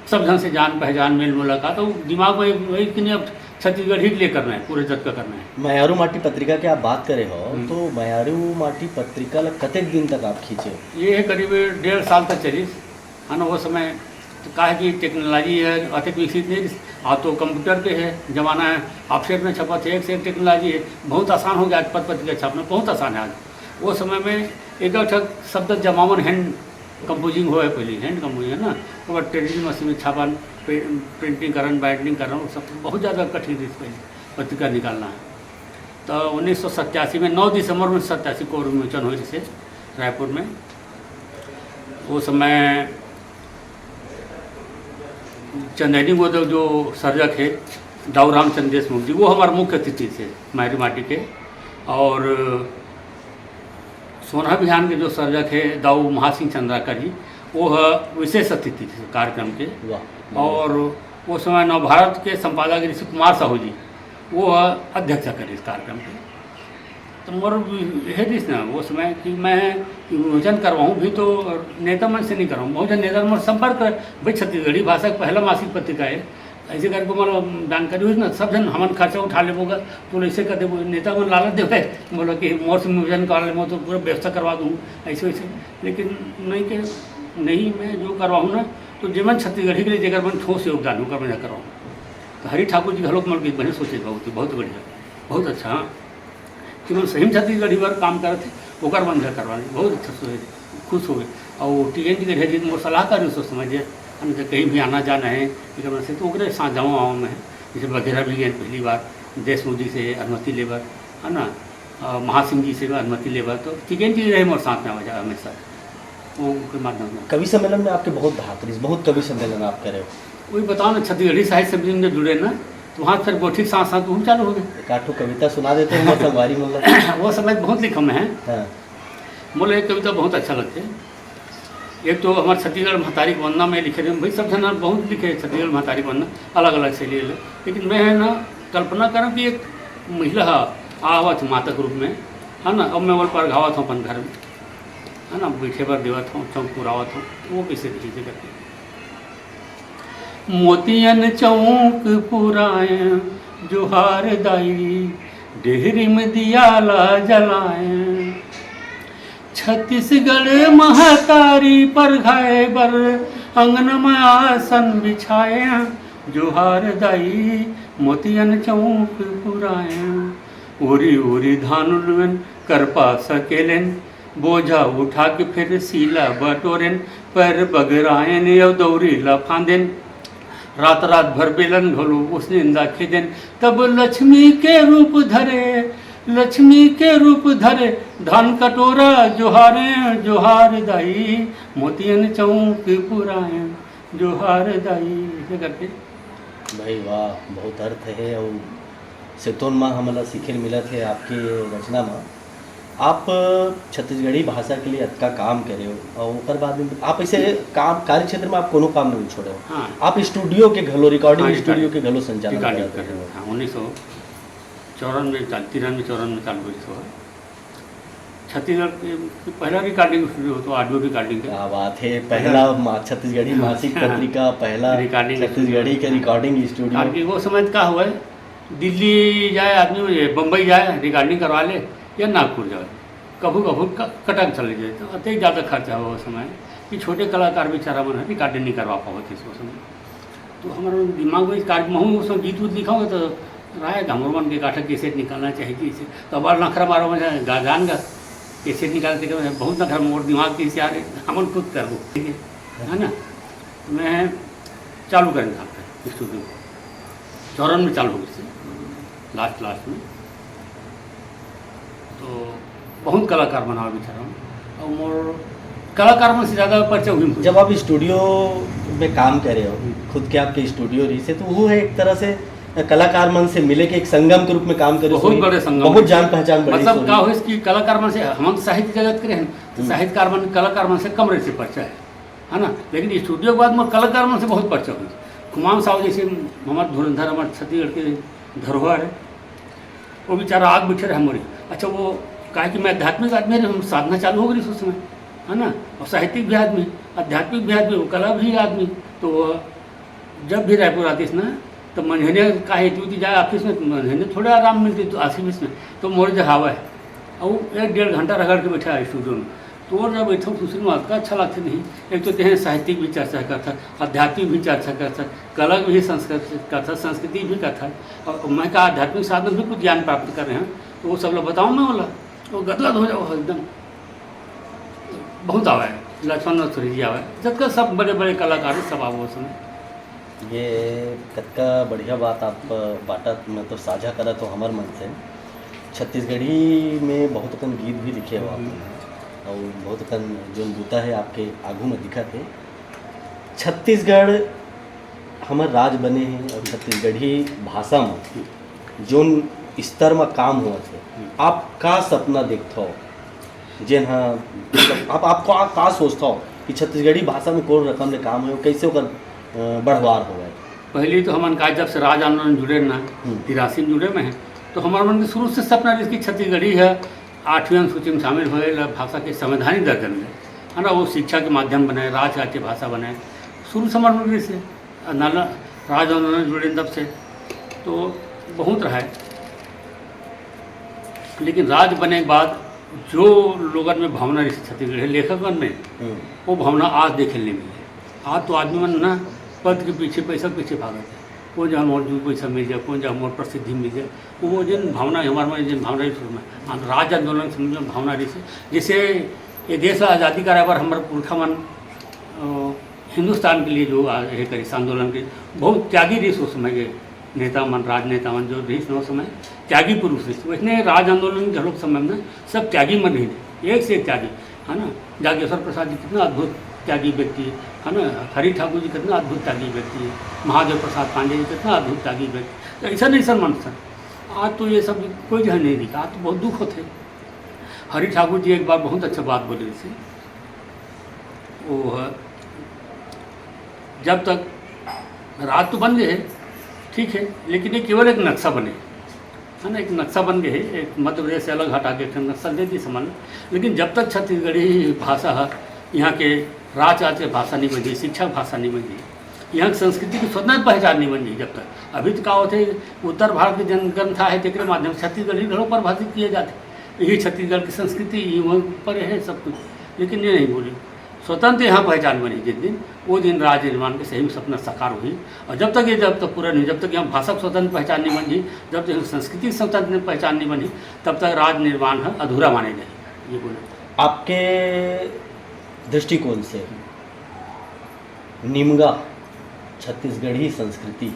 सब जन से जान पहचान, मेल मुलाकात, तो दिमाग में वही कि नहीं, अब छत्तीसगढ़ी के लिए करना है, पूरे जग का करना है। मयारू माटी पत्रिका के आप बात करे हो, हम्म। तो मयारू माटी पत्रिका ला कतेक दिन तक आप खींचे? ये है करीब डेढ़ साल तक चली, है ना। वो समय तो काहे कि टेक्नोलॉजी है, अतेक विकसित नहीं रहिस। आज तो कंप्यूटर पे है जमाना है, ऑफसेट में छपत है, एक से एक टेक्नोलॉजी है, बहुत आसान हो गया आज पत्र पत्रिका छापना, बहुत आसान है आज। वो समय में एक एक ठक शब्द जमावन, हैंड कंपोजिंग होए पहले, हैंड कंपोजिंग है ना, ओकर टेरिंग मशीन में छापन, प्रि-, प्रिंटिंग करन, बाइंडिंग करन, वो सब बहुत ज़्यादा कठिन रहिस पहले पत्रिका निकालना है। तो उन्नीस सौ सत्तासी में, नौ दिसंबर में सत्तासी को विमोचन हुई जैसे रायपुर में। वो समय चंदैनी गोदव जो सर्जक है, दाऊ रामचंद्र देशमुख जी, वो हमारे मुख्य अतिथि थे मयारू माटी के। और सोनहा बिहान के जो सर्जक है दाऊ महासिंह चंद्राकर जी, वो ह विशेष अतिथि थे कार्यक्रम के। वाह। और वो समय नवभारत के संपादक ऋषि कुमार साहू जी, वो ह अध्यक्षता करे इस कार्यक्रम के। तो मोर हे रहिस ना वो समय कि मैं विमोचन करवाऊँ भी तो नेता मन से नहीं करवाऊँ। बहुत जन नेता मन संपर्क करे, भाई छत्तीसगढ़ी भाषा के पहला मासिक पत्रिका है, ऐसे करके मोला जानकारी होइस ना, सब जन हमन खर्चा उठा लेबो गा, तो ऐसे कर देबो, नेता मन लालच देवे, बोलो कि मोर से विमोचन करवा ले, मैं तो पूरा व्यवस्था करवा दूँ, ऐसे वैसे। लेकिन नहीं के, नहीं, मैं जो करवाऊँ ना, तो जेमन छत्तीसगढ़ी के लिए जेकर मन ठोस योगदान, ओकर मैं करवाऊँ। तो हरि ठाकुर जी घलोक मन के बढ़िया सोचे, बहुत, बहुत बढ़िया, बहुत अच्छा, हाँ। कि मन सही में छत्तीसगढ़ी बर काम करत हे, ओकर मन घर करवाने बहुत अच्छा से खुश हो गए। और टी एन टी के जी मोर सलाहकार रहिस उस समय जे, हम जे कहीं भी आना जाना है, एकर मन से तो ओकरे साथ जाऊँ आऊँ मैं, जैसे बघेरा भी गए पहली बार, देशमुख जी से अनुमति लेबर, है ना, और महासिंह जी से भी अनुमति लेबर, तो टी एन टी रहे मोर साथ में आवा जावा हमेशा, वो ओकर माध्यम से। कवि सम्मेलन में आपके बहुत भाग रहिस, बहुत कवि सम्मेलन आप करे हो। वही बताओ ना, छत्तीसगढ़ी साहित्य समिति में जब जुड़े ना, तो वहाँ फिर गोष्ठी के साथ साथ वो चालू हो गए। एक आध ठो कविता सुना देते हैं हमारे संगवारी मन ला। वो समय बहुत लिखा मैं है। हाँ। मोला एक कविता बहुत अच्छा लगते। एक तो हमारे छत्तीसगढ़ महतारी के वंदना में लिखे थे भाई, सब जन बहुत लिखे छत्तीसगढ़ महतारी के वंदना, अलग अलग शैली ले। लेकिन मैं है ना, कल्पना करम कि एक महिला है, आवत माता के रूप में, है ना, अब मैं ओला परघावत हूँ अपन घर में, है ना, बैठे बर देवत हूँ, चौक पुरावत हूँ, वो कैसे लिखे करके। मोतियन चौक पुराए, जोहार दाई, डेहरी में दिया ला जलाए। छत्तीसगढ़ महतारी परघाए बर, अंगन में आसन बिछाए, जोहार दाई, मोतियन चौक पुराए। ओरी ओरी धान लुएन, करपा सकेलेन, बोझा उठा के फेर सीला बटोरेन, पैर बगराएन अउ दौरी ला फांदेन। रात रात भर बेलन घलो ओसने दा खेदेन। तब लक्ष्मी के रूप धरे, लक्ष्मी के रूप धरे, धान कटोरा जोहारे, जोहार दाई, मोतियन चौक पुराए, जोहार दाई, ऐसे करके। भाई वाह, बहुत अर्थ हे। अउ सेतोन मा हमला सीखे मिलत हे आपके रचना मा। आप छत्तीसगढ़ी भाषा के लिए अतका काम करे हो, अउ ओकर बाद में आप ऐसे काम, कार्य क्षेत्र में आप कोनो काम नहीं छोड़े हो। हाँ। आप स्टूडियो के घलो, रिकॉर्डिंग हाँ, स्टूडियो रिकॉर्डिंग। के घलो संचालन रिकॉर्डिंग करत करे हो। हो। हाँ, उन्नीस सौ चौरानवे चाल-, तिरानवे चौरानवे चालू हुई सो। छत्तीसगढ़ के पहला रिकॉर्डिंग स्टूडियो तो ऑडियो रिकॉर्डिंग के। क्या बात है, पहला मा-, छत्तीसगढ़ी मासिक हाँ। पत्रिका, पहला रिकॉर्डिंग छत्तीसगढ़ी के स्टूडियो। Recording studio. रिकॉर्डिंग वो समय का हुआ है, दिल्ली जाए आदमी, ये बम्बई जाए, रिकॉर्डिंग करवा ले या नागपुर जाए, कभू कभू क-, कटक चले जाए, तो अतेक ज़्यादा खर्चा हुआ उस समय कि छोटे कलाकार बेचारा मन ह रिकॉर्डिंग नहीं करवा पावत थे उस समय। तो हमारे दिमाग में इस कार्य, महूँ उस समय गीत उत लिखा हुआ तो राय हमरो मन के गाठक कैसेट निकालना चाहिए कि इसे तो बड़ नखरा मारो, मैं गा-, जान गा कैसेट निकालते के बहुत नखरा मोर दिमाग के इसे आ रहे, हमन खुद करबो, ठीक है, है ना? मैं चालू करें था स्टूडियो, चौरन में चालू हो गई थी, लास्ट, लास्ट में। तो बहुत कलाकार बनावे बिचारा हूँ, और मोर कलाकार मन से ज़्यादा परिचय हुई। जब आप स्टूडियो में काम करे हो, हम्म। खुद के आपके स्टूडियो रही से, तो वो है एक तरह से कलाकार मन से मिले के एक संगम के रूप में काम करे, बहुत सोई बड़े संगम। बहुत जान पहचान बढ़ी मतलब सोई। का होइस कि कलाकार मन से, हम तो साहित्य जगत के रहन, तो हम्म। साहित्यकार मन, कलाकार मन से कम रही से परिचय है, है ना? लेकिन स्टूडियो के बाद मोर कलाकार मन से बहुत परिचय हुई। खुमान साहब जैसे हमारे धुरंधर, हमारे छत्तीसगढ़ के धरोहर है, वो बेचारा आग बैठे रहे मोरी। अच्छा, वो काहे कि मैं आध्यात्मिक आदमी रहे, हम साधना चालू हो गई उस समय, है ना? और साहित्यिक भी आदमी, आध्यात्मिक भी आदमी, वो कला भी आदमी। तो वो जब भी रायपुर आतीस ना, तो मंझनिया काहे तू ती जाए ऑफिस में, तो मंझनिया थोड़ा आराम मिलती तो ऑफिस में, तो मोर जहाँ है, और एक डेढ़ घंटा रगड़ के बैठा है स्टूडियो में। तो वो जब बैठो दूसरी बात का अच्छा लगते नहीं, एक तो तेहे साहित्यिक भी चर्चा करता, आध्यात्मिक भी चर्चा करता, कला भी संस्कृत करता, संस्कृति भी करता, और मैं का आध्यात्मिक साधन भी कुछ ज्ञान प्राप्त कर रहे हैं, तो वो सब लोग बताओ मैं बोला, वो गदगद हो जाओ एकदम। बहुत आवे, लक्ष्मण नरसुरी जी आवे, जतका सब बड़े बड़े कलाकार हैं, सब आवो उस समय। ये कतका बढ़िया बात आप बांटत, मतलब साझा करत हो हमर मन से। छत्तीसगढ़ी में बहुत अकन गीत भी लिखे हो आप मन ह, और बहुत अकन जोन बूता है आपके आगू में दिखत है। छत्तीसगढ़ हमर राज बने हे और छत्तीसगढ़ी भाषा में जोन स्तर में काम होवत है, आप का सपना देखत हो? जेन ह, मतलब, आप, आप का, का सोचत हो कि छत्तीसगढ़ी भाषा में कोन रकम ले काम होय, कैसे ओकर, अ, बढ़वार होवय? पहली तो हमन का जब से राज आंदोलन जुड़े ना, हम्म। तिरासी में जुड़े में है, तो हमारे मन के शुरू से सपना रहिस कि छत्तीसगढ़ी है, आठवीं अनुसूची में शामिल होए ला, भाषा के संवैधानिक दर्जा मिले, है ना, वो शिक्षा के माध्यम बने, राज राज्य भाषा बने। शुरू से हमारे मन रहिस है, नाला राज आंदोलन जुड़े तब से, तो बहुत रहा है। लेकिन राज बने के बाद जो लोगन में भावना रहिस छत्तीसगढ़ के लेखकन में, हम्म। वो भावना आज देखे नहीं मिले। आज तो आदमी मन ना पद के पीछे, पैसा के पीछे भागत है। कौन जहाँ मोर दू पैसा मिल जाए, कौन जहाँ मोर प्रसिद्धि मिल जाए, वो जिन भावना है हमारे में, जिन भावना रहिस में, हम राज आंदोलन से मिले भावना रहिस है। जैसे ये देश ला आज़ादी कराए बर हमारे पुरखा मन, अ, हिंदुस्तान के लिए जो आ-, ये करिस आंदोलन के, बहुत त्यागी रहिस उस समय के नेता मन, राजनेता मन जो रहिस ना उस समय, त्यागी पुरुष रहिस। वैसने राज आंदोलन के घलोक समय में सब त्यागी मन रहिस, एक से एक त्यागी, है ना? जागेश्वर प्रसाद जी कितना अद्भुत त्यागी व्यक्ति है, है ना? हरि ठाकुर जी कितना अद्भुत त्यागी व्यक्ति है, महादेव प्रसाद पांडे जी कितना अद्भुत त्यागी व्यक्ति, तो ऐसा नहीं सर मन सर, आज तो ये सब कोई जगह नहीं दिखा, आज तो बहुत दुख होते। हरि ठाकुर जी एक बार बहुत अच्छा बात बोले थे, वो है, जब तक राज तो बन गए, ठीक है, लेकिन ये केवल एक नक्शा बने, है ना, एक नक्शा बन गए है, एक मध्य प्रदेश से अलग हटा के एक नक्शा दे दी समझ लो। लेकिन जब तक छत्तीसगढ़ी भाषा है, यहाँ के राज, राज्य भाषा नहीं बन गई, शिक्षा भाषा नहीं बन गई, यहाँ की संस्कृति की स्वतंत्र पहचान नहीं बन गई जब तक। अभी तो का होते, उत्तर भारत के जनगणना है, तेकरे माध्यम से छत्तीसगढ़ी घरों परिभाषित किए जाते, यही छत्तीसगढ़ की संस्कृति, यही वहाँ पर है सब कुछ, लेकिन ये नहीं बोले। स्वतंत्र यहाँ पहचान बनी जिस दिन, वो दिन राज निर्माण के सही में सपना साकार हुई। और जब तक ये, जब तक पूरा नहीं, जब तक यहाँ भाषा की स्वतंत्र पहचान नहीं बन गई, जब तक यहाँ संस्कृति की स्वतंत्र पहचान नहीं बनी, तब तक राज निर्माण है अधूरा माने जाए, ये बोले। आपके दृष्टिकोण से निमगा छत्तीसगढ़ी संस्कृति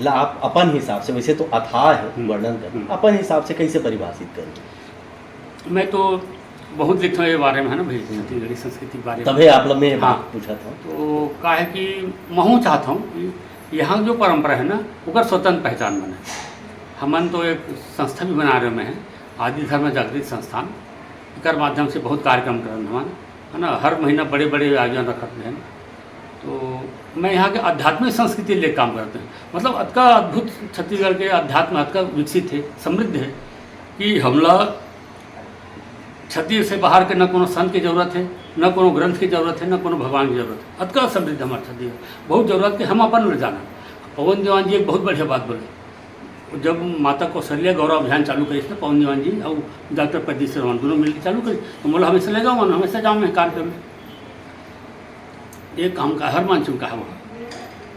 ला आप अपन हिसाब से, वैसे तो अथाह है वर्णन करना, अपन हिसाब से कैसे परिभाषित करेंगे? मैं तो बहुत लिखता हूँ ये बारे में, है ना भाई, छत्तीसगढ़ी संस्कृति के बारे में। तभे आप ला मैं ये बात पूछा था। तो का है कि महूँ चाहता हूँ कि यहाँ जो परंपरा है ना, ओकर स्वतंत्र पहचान बने। हमन तो एक संस्था भी बना रहे हैं, आदि धर्म जागृति संस्थान, एकर माध्यम से बहुत कार्यक्रम करन हमन, है ना, हर महीना बड़े बड़े आयोजन रखत हैं। तो मैं यहाँ के आध्यात्मिक संस्कृति ले काम करते हैं, मतलब अतका अद्भुत छत्तीसगढ़ के अध्यात्म अतका विकसित है, समृद्ध है कि हमला छत्तीसगढ़ से बाहर के न कोनो संत की जरूरत है, न कोनो ग्रंथ की जरूरत है, न कोनो भगवान की जरूरत है। अतका समृद्ध हमार छत्तीसगढ़, बहुत जरूरत के हम अपन ले जाना। पवन दीवान जी एक बहुत बढ़िया बात बोले, जब माता कौशल्या गौरव अभियान चालू करिस ना पवन दीवान जी और डॉक्टर प्रदीप सिंह दोनों मिलकर चालू करिस, तो बोला हमेशा ले जाओ, हमेशा जाओ मैं कार्यक्रम में। ये काम का हर मानसून का हवा,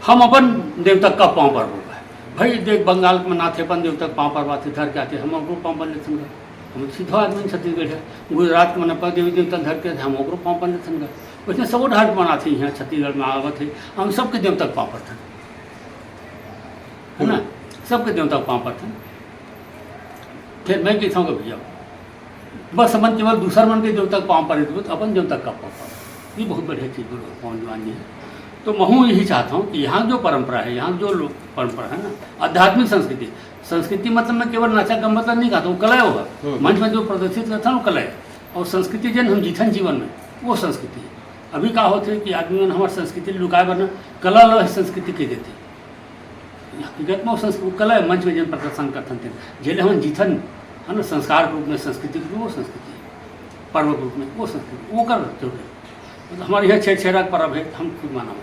हम अपन देवता का पाँव पर होगा। भाई देख, बंगाल में नाथे अपन देवता के पाँव पर बात धर के आते, हम ओकरो पाँव पर लेथन का। हम सीधा आदमी छत्तीसगढ़ है, गुजरात में अपन देवी देवता धर के हम ओकरो पाँव पर लेथन का। वैसे सब ढाट मनाथे यहाँ छत्तीसगढ़ में आवत है, हम सबके देवता के पाँव पर थन, है ना, सबके देवता के पाँव पर थन। फिर मैं कहता हूँ कि भैया बस हमन केवल दूसर मन के देवता के पाँव पर, तो अपन देवता का पाँव पर। ये बहुत बढ़िया चीज बोलो पवन दीवान जी है। तो महूँ यही चाहता हूँ कि यहाँ जो परंपरा है, यहाँ जो लोक परंपरा है ना, आध्यात्मिक संस्कृति, संस्कृति मतलब मैं केवल नाचा का मतलब नहीं कहता हूँ, कला होगा। मंच में जो प्रदर्शित करता हूँ कला है। और संस्कृति जन हम जीथन जीवन में, वो संस्कृति है। अभी का होते है कि आदमी मन हमारे संस्कृति लुकाए बर ना कला ला ही संस्कृति कह देते। हकीकत में वो संस्कृति कला है, मंच में जन प्रदर्शन करथन तेन, जेले हमन जीथन, है ना, संस्कार के रूप में, संस्कृति के रूप में वो संस्कृति है, पर्व के रूप में वो संस्कृति, वो कर जरूर है। मतलब हमारे यहाँ छेरछेरा का पर्व है, हम खुद मनाओ,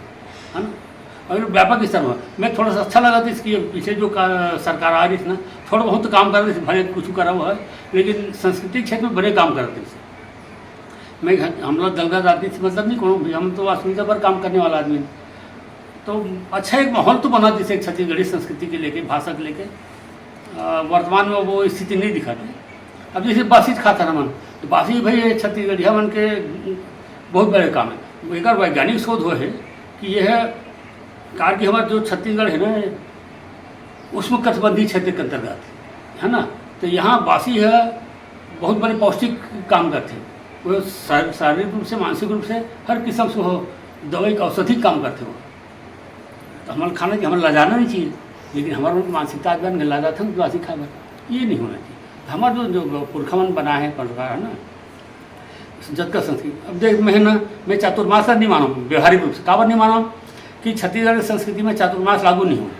है ना। और व्यापक स्तर में मैं थोड़ा सा अच्छा लगा था इसकी, पीछे जो का, सरकार आ रही थी ना, थोड़ा बहुत तो काम कर रही थी, भले कुछ करा हुआ है, लेकिन सांस्कृतिक क्षेत्र में बड़े काम कर रहे थे। मैं घर, हम लोग दलगत आदमी से मतलब नहीं कोनो भी, हम तो असुविधा पर काम करने वाला आदमी। तो अच्छा एक माहौल तो बना, जैसे छत्तीसगढ़ी संस्कृति के लेके, भाषा के लेके। अ, वर्तमान में वो स्थिति नहीं दिखा रही। अब जैसे बासी खात हन हमन, तो बासी भाई ये छत्तीसगढ़िया मन के बहुत बड़े काम है। एकर वैज्ञानिक शोध हुआ है कि यह कार की हमारा जो छत्तीसगढ़ है ना, उष्ण कटिबंधीय क्षेत्र के अंतर्गत, है ना, तो यहाँ बासी है बहुत बड़े पौष्टिक काम करते। वो शा-, शारीरिक रूप से, मानसिक रूप से, हर किस्म से वो दवाई का औषधि काम करते हो। तो हमारे खाना की हमारे लजाना नहीं चाहिए, लेकिन हमारे लोग मानसिकता आज बन के लजाते हैं बासी खाए बर। ये नहीं होना चाहिए। हमारा जो, जो पुरखा मन बना है, परंपरा है ना, जतका संस्कृति। अब देख, मैं ना, मैं चातुर्मास ला नहीं मानूँ व्यवहारिक रूप से। काबर नहीं मानूँ कि छत्तीसगढ़ की संस्कृति में चातुर्मास लागू नहीं हो,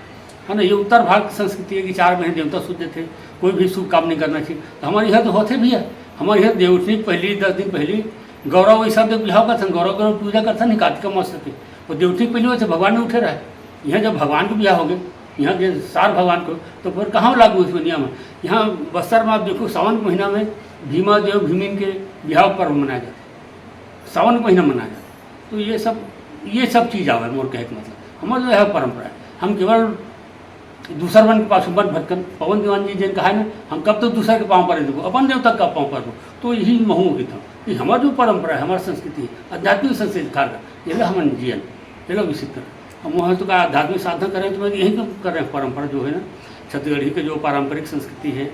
है ना। ये उत्तर भारत की संस्कृति है कि चार महीने देवता शुद्ध थे, कोई भी शुभ काम नहीं करना चाहिए। तो हमारे यहाँ तो होते भी है, हमारे यहाँ देवउठनी पहली, दस दिन पहली गौरव, ये सब देख बिहाव करथन, गौरव गौरव पूजा करथन ही कार्तिक मास के। वो देवउठनी पहली होते भगवान नहीं उठे रहे। यहाँ जब भगवान को बिहाव हो गए, यहाँ के सार भगवान को, तो फिर कहाँ लागू इसमें नियम है? यहाँ बस्तर में आप देखो, सावन के महीना में भीमा देव भीमिन के बिहाव पर्व मनाया जाता है, सावन के महीना मनाया जाता है। तो ये सब, ये सब चीज़ आवे, मोर कहे के मतलब, हमारे तो यह परंपरा है। हम केवल दूसर मन के पास मत भटकन। पवन दीवान जी जेन कहा है ना, हम कब तो दूसर के पाँव पर देखो, अपन देवता का पाँव पर हो। तो यही महू की था कि हमारा जो परंपरा है, हमारी संस्कृति है, आध्यात्मिक संस्कृति खार का, ये ला हमन जियन, ये ला विकसित कर। हम वहाँ तो का आध्यात्मिक साधना करें, तो मैं यही तो कर रहे हैं। परंपरा जो है ना, छत्तीसगढ़ी के जो पारंपरिक संस्कृति है,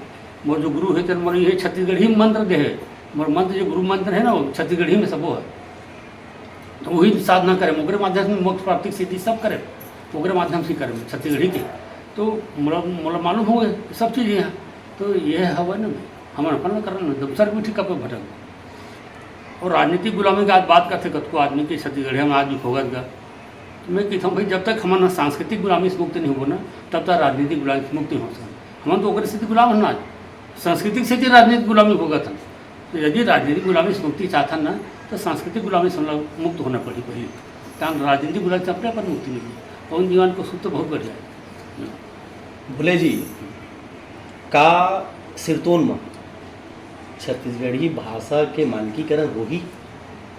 मोर जो गुरु है, तेन मोर ये छत्तीसगढ़ी मंत्र दे है। मोर मंत्र जो गुरु मंत्र है ना, वो छत्तीसगढ़ी में सबो है। तो वही साधना करें, ओकरे माध्यम से मोक्ष प्राप्ति की सिद्धि सब करें, ओकरे माध्यम से करें छत्तीसगढ़ी के। तो मोला, मोला मालूम हो गए सब चीज़ यहाँ। तो ये हवा ना, हमन अपन करना ना, दूसर भी ठीक पे भटक। और राजनीतिक गुलामी की आज बात करते, कतको आदमी के छत्तीसगढ़िया में आज भी भोगत गा। तो मैं कहता हूँ भाई, जब तक हमन सांस्कृतिक गुलामी से मुक्त नहीं होबो ना, तब तक राजनीतिक गुलामी से मुक्त नहीं हो सकता। हमन तो ओकरे सेती गुलाम हन आज, सांस्कृतिक सेती राजनीतिक गुलामी भोगत हन। तो यदि राजनीतिक गुलामी से मुक्ति चाहथन ना, तो सांस्कृतिक गुलामी से हमला मुक्त होना पड़ी पहले, तहन राजनीतिक गुलामी से अपने आप मुक्ति मिली। पवन दीवान को सूत्र बहुत बढ़िया है। भोले जी, का सिरतोन में छत्तीसगढ़ी भाषा के मानकीकरण होही?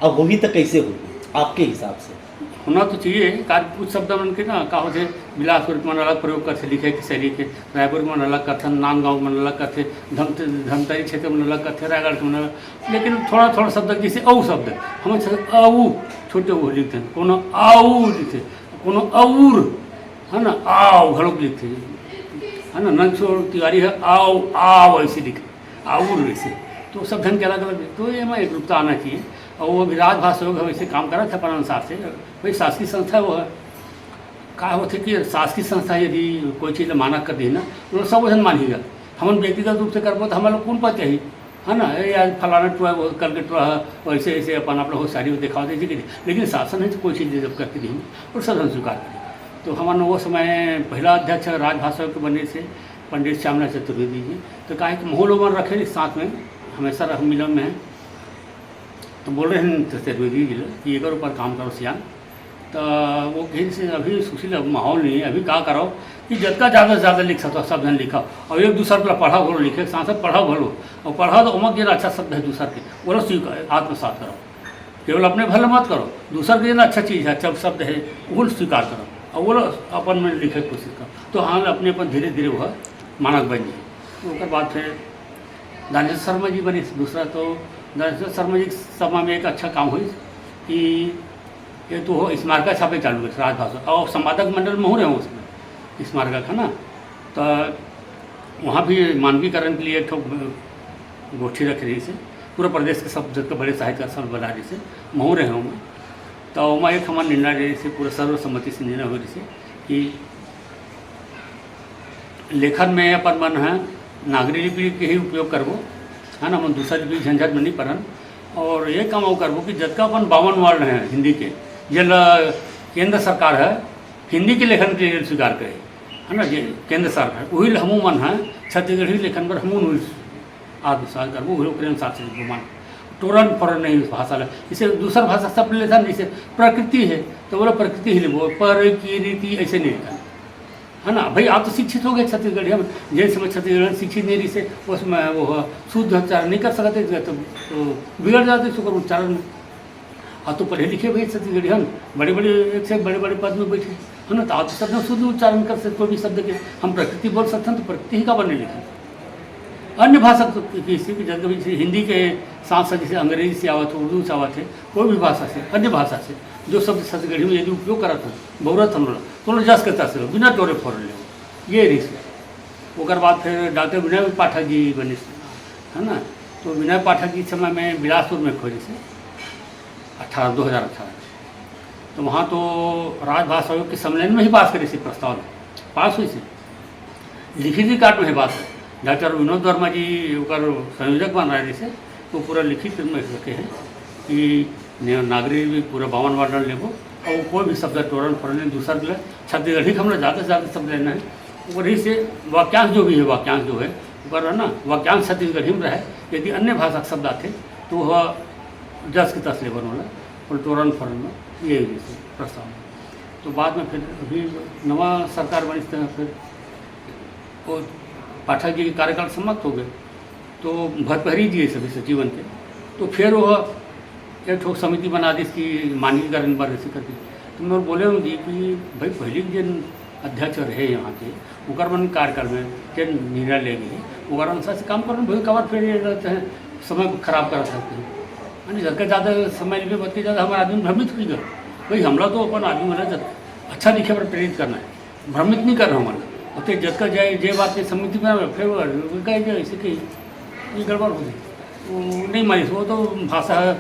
अब होही तो कैसे होही? आपके हिसाब से? होना तो चाहिए, कारण कुछ शब्द मन के ना का होथे, बिलासपुर के मन अलग प्रयोग करथे लिखे के शैली के, रायपुर के मन अलग करथे, नांदगांव के मन अलग करथे, धमत-, धमतरी क्षेत्र के मन अलग करथे, रायगढ़ के मन अलग, लेकिन थोड़ा थोड़ा शब्द जैसे अऊ शब्द, हमन छे-, अऊ छोटे वो लिखथन, कोनो आऊ लिखथे, कोनो अउर, है ना, आव घलोक लिखथे, है ना, नंदकिशोर तिवारी है आव, आव ऐसे लिखे, आउर वैसे, तो सब झन के अलग अलग, तो ये में एकरूपता आना चाहिए। और वो अभी राजभाषा आयोग है, वैसे काम करत है अपन अनुसार से, भाई शासकीय संस्था वो है, का होथे कि शासकीय संस्था यदि कोई चीज़ ला मानक कर दी ना, तो सब झन मानही गा। हमन व्यक्तिगत रूप से करबो तो हमन लोग कौन पता ही, है ना, ये आज फलाना टुआ वो करके टुआ है, वैसे ऐसे अपन आप लोग सारी वो दिखाओ दे जी, लेकिन शासन है तो कोई चीज़ जब करके दी और सब झन स्वीकार करी। तो हमन वो समय पहला अध्यक्ष राजभाषा के बने से पंडित श्यामला चतुर्वेदी जी, तो काहे कि महू लोगन रखे रही साथ में, हमेशा रह मिलन में है। तो बोल रहे हैं चतुर्वेदी जी ला कि एकर ऊपर काम करो सियान। तो वो कही से अभी सुशील अब माहौल नहीं है, अभी का करो कि जतका ज़्यादा से ज़्यादा लिख सकता सब झन लिखा, और एक दूसर ला पढ़ा घलो, लिखे के साथ साथ पढ़ा घलो, और पढ़ा तो ओमा के अच्छा शब्द है दूसर के, वो लोग स्वीकार आत्मसात करो। केवल अपने भले मत करो, दूसर के ना अच्छा चीज़ है, अच्छा शब्द है, वो स्वीकार करो और वो लोग अपन में लिखे के कोशिश करो। तो हाँ, अपने अपन धीरे धीरे वह मानक बन जाए। तो ओकर बाद फिर दानेश्वर शर्मा जी बने। दूसरा तो दानेश्वर शर्मा जी के समय में एक अच्छा काम हुई कि ये तो हो स्मारका छापे चालू हुए राजभाषा, और संपादक मंडल में हो रहे हो उसमें स्मारका का ना, तो वहाँ भी मानकीकरण के लिए एक ठो गोष्ठी रखे रही से, पूरा प्रदेश के सब जगह बड़े साहित्यकार सब बना रही से, महू रहे हूँ मैं। तो वहाँ एक हमारा निर्णय रही से, पूरा सर्वसम्मति से निर्णय हो रही से कि लेखन में अपन मन है नागरी लिपि के ही उपयोग करबो, है ना, हम दूसरा लिपि झंझट में नहीं पड़न। और ये काम वो करबो कि जतका अपन बावन वर्ण हैं हिंदी के, जेला केंद्र सरकार है हिंदी के लेखन के लिए स्वीकार करे, है ना, जे केंद्र सरकार, वही हमू मन है छत्तीसगढ़ी लेखन पर हमू आत्मसात करबो, वही ओकरे अनुसार से लिखबो। मान टोरन फोरन नहीं उस भाषा ला, इसे दूसर भाषा सब लेथन, जैसे प्रकृति है तो बोला प्रकृति ही लेबो, पर की रीति ऐसे नहीं लेथन, है ना। भाई आप तो शिक्षित हो गए छत्तीसगढ़िया में, जैसे समय छत्तीसगढ़ में शिक्षित नहीं रही से उसमें वो शुद्ध उच्चारण नहीं कर सकते, तो, तो बिगड़ जाते उसको उच्चारण में। आप तो पढ़े लिखे भाई छत्तीसगढ़िया में, बड़े बड़े एक से बड़े बड़े पद में बैठे, है ना, तो आप तो सब शुद्ध उच्चारण कर सकते कोई भी शब्द के। हम प्रकृति बोल सकते हैं तो प्रकृति ही का बने लिखे। अन्य भाषा तो किसी भी जगह भी, जैसे हिंदी के साथ साथ जैसे अंग्रेजी से आवत हो, उर्दू से आवत है, कोई भी भाषा से, अन्य भाषा से जो शब्द छत्तीसगढ़ी में यदि उपयोग करत हो, बउरत हम लोग, तो लोग जस के तस लो, बिना टोरे फोरे ले। ये रिस। ओकर बाद फिर डॉक्टर विनय पाठक जी बने, है ना, तो विनय पाठक जी समय में बिलासपुर में खोजे से अठारह, दो हज़ार अठारह, तो वहाँ तो राजभाषा आयोग के सम्मेलन में ही पास करे से प्रस्ताव पास हुई से, लिखित रिकॉर्ड में ही बात है। डॉक्टर विनोद वर्मा जी ओकर संयोजक बन रहे से, तो पूरा लिखित में रखे हैं कि ने-, नागरी भी पूरा बावन वर्ण लेबो, और कोई भी शब्द टोरन फोरन नहीं, दूसर के लिए छत्तीसगढ़ी के हमरा ज़्यादा से ज़्यादा शब्द लेना है। वही से वाक्यांश जो भी है, वाक्यांश जो है, ओकर है ना, वाक्यांश छत्तीसगढ़ी में रहे। यदि अन्य भाषा के शब्द आते तो वह जस के तस लेबन वाला, और टोरन फोरन में ये जैसे प्रस्ताव। तो बाद में फिर अभी नवा सरकार बनी, तो फिर वो पाठक जी के कार्यकाल समाप्त हो गए, तो भरपहरी दिए सभी सचिवन के। तो फिर वो एक ठो समिति बना दी कि मानकीकरण बर ऐसे करके। तो मैं बोले हूँ जी कि भाई पहले के जिन अध्यक्ष रहे यहाँ के, ओकर मन कार्यकाल में जिन निर्णय ले गए, ओकर अनुसार से काम करना भाई, कबर फिर ये रहते हैं, समय खराब कर सकते हैं। यानी ज़्यादा ज़्यादा समय लेबे, बल्कि ज़्यादा हमारा आदमी भ्रमित हो गया। भाई हमला तो अपन आदमी वाला जब अच्छा दिखे पर प्रेरित करना है, भ्रमित नहीं करना हमारा। और ते जतका जाए जे बात के समिति में आवे, फिर वो कहे जे ऐसे कि ये गड़बड़ हो गई, वो नहीं मानिस। वो तो भाषा है,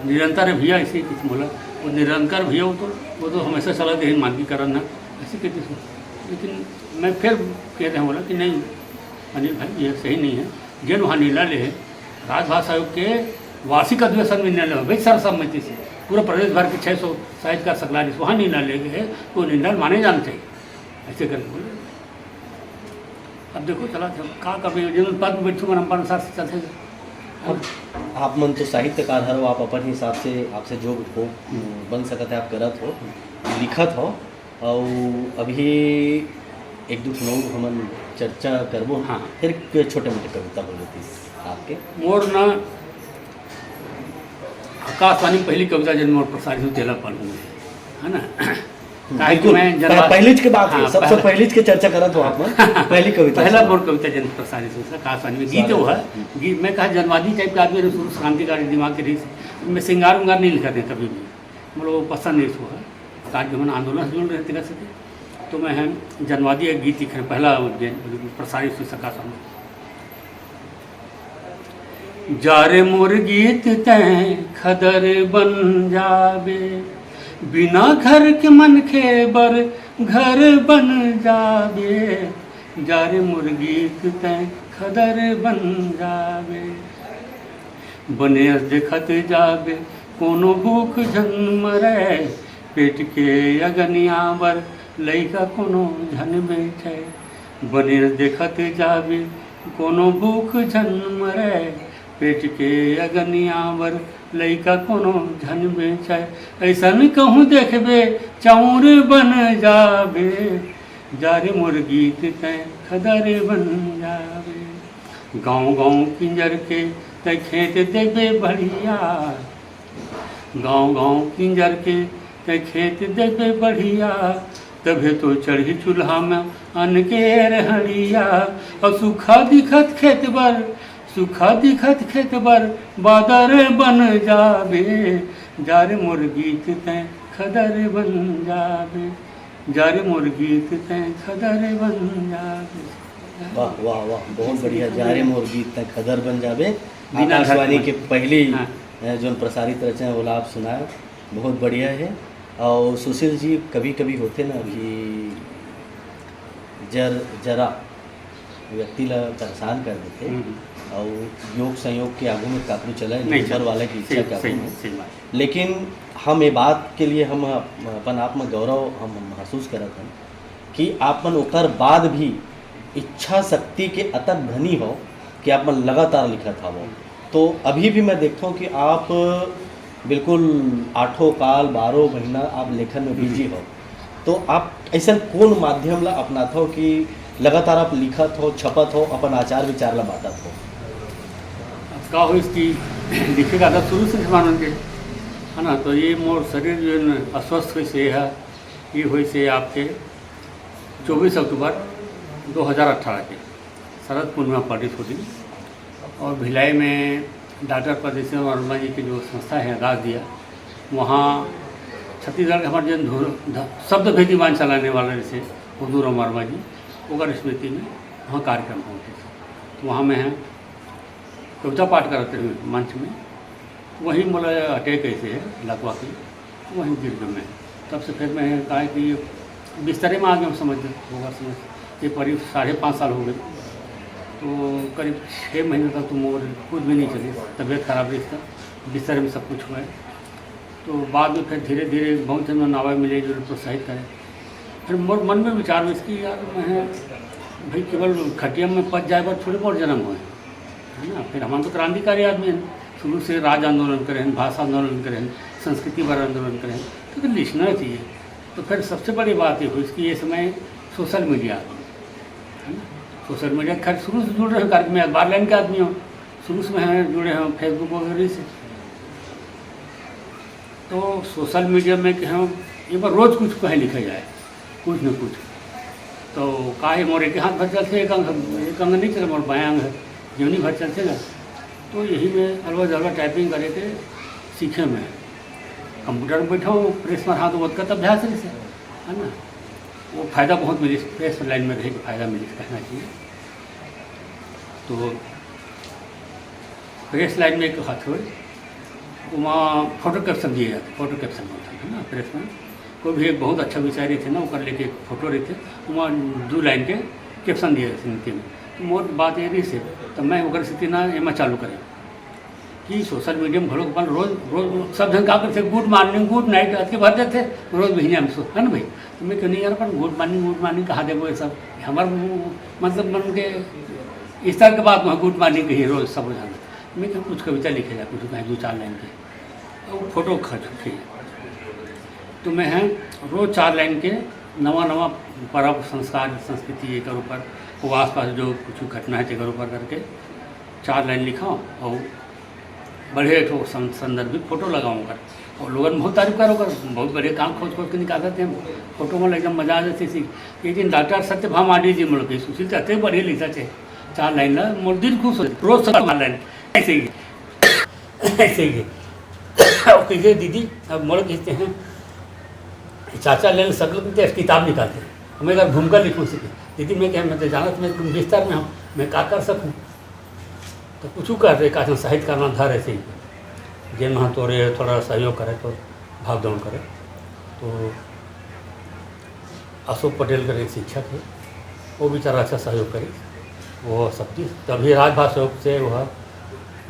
निरंतर है भैया, ऐसे कुछ बोला, वो निरंतर भैया, वो तो, वो तो हमेशा चला दे मानकीकरण ना, ऐसे कहते थे। लेकिन मैं फिर कहते हैं बोला कि नहीं अनिल भाई, ये सही नहीं है। जिन वहाँ निर्णय ले है, राजभाषा आयोग के वार्षिक अधिवेशन में निर्णय ले भाई, सर्वसम्मति से पूरा प्रदेश भर के छः सौ साहित्यकार सकला जी वहाँ निर्णय ले गए, तो निर्णय माने जाना चाहिए, ऐसे करके बोले। अब देखो चला था का कभी जिन पद में बैठू मन अनुसार से चलते। अब आप मन तो साहित्यकार हरो, आप अपन हिसाब से, आपसे जो हो बन सकत है आप करत हो, लिखत हो, और अभी एक दो ठन हमन चर्चा करबो। हाँ। फिर एक छोटे मोटे कविता बोले थे आपके। मोर ना, अब आकाशवाणी में पहली कविता जन मोर प्रसारित हुई, तेला पढ़ूंगा, है ना? काहे कि बिल्कुल, मैं पह-, जनवा-, पहली के बात है, हाँ, सबसे पहला, पहली के चर्चा करत हो आप मन, पहली कविता पहला सुनाओ। मोर कविता जन प्रसारित हुई, आकाशवाणी में गीत स्वागत वो है। है। गीत, मैं कहा जनवादी टाइप का आदमी, शुरू से क्रांतिकारी दिमाग के रही, मैं सिंगार उंगार नहीं लिखा थे कभी भी, मतलब वो पसंद नहीं हुआ। कार्यक्रम आंदोलन से जुड़ रहे थे, तो मैं हम जनवादी एक गीत लिखे, पहला जन-, प्रसारित हुई आकाशवाणी। जा रे मोर गीत तैं खदर बन जाबे, बिना घर के मनखे बर घर बन जाबे। जा रे मोर गीत तैं खदर बन जाबे। बने अस देखत जाबे, कोनो भूख झन मरय, पेट के अगनिया बर लइका कोनो झन बेचय। बने अस देखत जाबे, कोनो भूख झन मरय, पेट के अगनिया बर लइका कोनो झन बेचय। अइसन कहूँ देखबे, चौर बन जाबे, जा रे मोर गीत तैं खदर बन जाबे। गाँव गाँव किंजर के तैं खेत देखबे बढ़िया, गाँव गाँव किंजर के तैं खेत देखबे बढ़िया, तभे तो चढ़ही चूल्हा में अन्न के रहड़िया। अउ सूखा दिखत खेत बर, सूखा दिखत खेत बर बादर बन जाबे, जा रे मोर गीत तैं खदर बन जाबे, जा रे मोर गीत तैं खदर बन जाबे। वाह, वाह, वाह, बहुत बढ़िया। जा रे मोर गीत तैं खदर बन जाबे। बिना आकाशवाणी घर के पहली, हाँ। अ, जोन प्रसारित रचना, ओला आप सुनाए, बहुत बढ़िया है। और सुशील जी, कभी-कभी होथे ना कि जर-, जरा व्यक्ति ला परेशान कर देथे, हम्म। और योग संयोग के आगू में काबू चले नहीं, ऊपर वाला की इच्छा के आगू में। सही बात। लेकिन हम ये बात के लिए हम अपन आप में गौरव हम महसूस करत हन कि आप मन ओकर बाद भी इच्छा शक्ति के अतक धनी हो कि आप मन लगातार लिखत हवो। तो अभी भी मैं देखता हूँ कि आप बिल्कुल आठों काल, बारह महीना आप लेखन में बिजी हो। तो आप ऐसा कौन माध्यम ला अपनात हो कि लगातार आप लिखत हो, छपत हो, अपन आचार विचार ला बांटत हो? अब का होइस कि लिखे का आदत शुरू से जमानन के, है ना? तो ये मोर शरीर जो है न अस्वस्थ होइस, ये है, ये होइस आपके चौबीस अक्टूबर दो हज़ार अठारह के शरद पूर्णिमा पड़िस वो दिन। और भिलाई में डॉक्टर परदेशी वर्मा जी की जो संस्था है, राज दिया, वहाँ छत्तीसगढ़ के हमारे जो धुर-, ध-, शब्द भेदी बांध चलाने वाले जैसे हुजूर राम वर्मा जी, ओकर स्मृति में वहाँ कार्यक्रम होते थे। तो वहाँ मैं कविता पाठ करते हुए मंच में वहीं मोला अटैक ऐसे है, लकवा के, वहीं गिर गए मैं। तब से फिर मैं कहा कि बिस्तरे में आ गया, समझ लो, होगा समझ। ये करीब साढ़े पाँच साल हो गए। तो करीब छः महीने तक तो मोर कुछ भी नहीं चली, तबीयत खराब रही इसका, बिस्तरे में सब कुछ हुआ है। तो बाद में फिर धीरे धीरे बहुत जन आवे मिले, जो प्रोत्साहित करे। फिर मोर मन में विचार में इसकी, यार, मैं भाई केवल खटिया में पच जाए बर थोड़े बहुत जन्म हुए, है ना? फिर हम तो क्रांतिकारी आदमी हैं, शुरू से राज आंदोलन करे हैं, भाषा आंदोलन करे हैं, संस्कृति पर आंदोलन करे हैं, तो फिर लिखना चाहिए। तो फिर सबसे बड़ी बात ये हुई कि ये समय सोशल मीडिया आ गई, है ना? सोशल मीडिया खैर शुरू से जुड़ रहे हैं, कार्यक्रम में अखबार लाइन के आदमी हो, शुरू से मैं जुड़े हैं Facebook वगैरह से। तो सोशल मीडिया में कि हम एक बार रोज कुछ कहीं लिखा जाए, कुछ न कुछ। तो का है, मोर एक हाथ भर चलते, एक अंग, एक अंग नहीं चले, मोर बायां अंग है, जीवनी भर चलते ना। तो यही में अलवा जलवा टाइपिंग करे के सीखे मैं। कंप्यूटर में बैठा हूँ, प्रेस में हाथ ओतका तब अभ्यास रही से, है ना? वो फायदा बहुत मिली, प्रेस लाइन में रहे के फायदा मिली, कहना चाहिए। तो प्रेस लाइन में एक हाथ हुए, वहाँ फोटो कैप्शन दिए जाते, फोटो कैप्शन बोलते हैं ना प्रेस में। कोई भी एक बहुत अच्छा विचार रही थे ना, ओकर लेके एक फोटो रही थे, वहाँ दो लाइन के कैप्शन दिए थे हिंदी में। तो मोर बात ये रही से, तो मैं ओकर स्थिति ना एमा चालू करें कि सोशल मीडिया में घलो अपन रोज, रोज सब जन का करते, गुड मॉर्निंग, गुड नाइट, अतके भर देते रोज महीने में सो, है ना भाई? तो मैं कहूँ, "नहीं यार, अपन गुड मॉर्निंग, गुड मॉर्निंग कहाँ देबो ये सब? हमार वो, मतलब, मन के स्तर के बात में गुड मॉर्निंग कही रोज सब हो जाना।" मैं कहूँ, "कुछ कविता लिखे जा, कुछ कहीं दो चार लाइन के।" और फोटो खींच के। तो मैं है रोज चार लाइन के नवा नवा परब, संस्कार, संस्कृति, एकर ऊपर, वो आसपास जो कुछ घटना है, तेकर ऊपर करके चार लाइन लिखा और बढ़िया एक ठो सं-, संदर्भित फोटो लगाऊं ओकर। और लोगन बहुत तारीफ करो कर, बहुत बढ़िया काम खोज खोज के निकालते हैं फोटो में, एकदम मजा आ जाती थी। एक दिन डॉक्टर सत्यभामा डी जी मोल के सुशील चाहते बढ़िया लिखता थे, चार लाइन ला मोर दिल खुश हो, रोज सत्य लाइन ऐसे ही, ऐसे ही। और कहिए, "दीदी, अब मोल कहते हैं, चाचा लेन सब लोग के किताब निकालते हैं, मैं अगर भूमिका लिखूँ सीखे।" "दीदी, मैं क्या, मैं तो जानत, मैं बिस्तर में हूँ, मैं का कर सकूँ?" तो कुछ कर रहे, का साहित्यकार मन धरे से ही, जेन वहाँ तोरे थोड़ा सहयोग करे, तो भाग दौड़ करे। तो अशोक पटेल कर एक शिक्षक है, वो बेचारा अच्छा सहयोग करे, वो सब चीज़। तभी राजभाषा से वह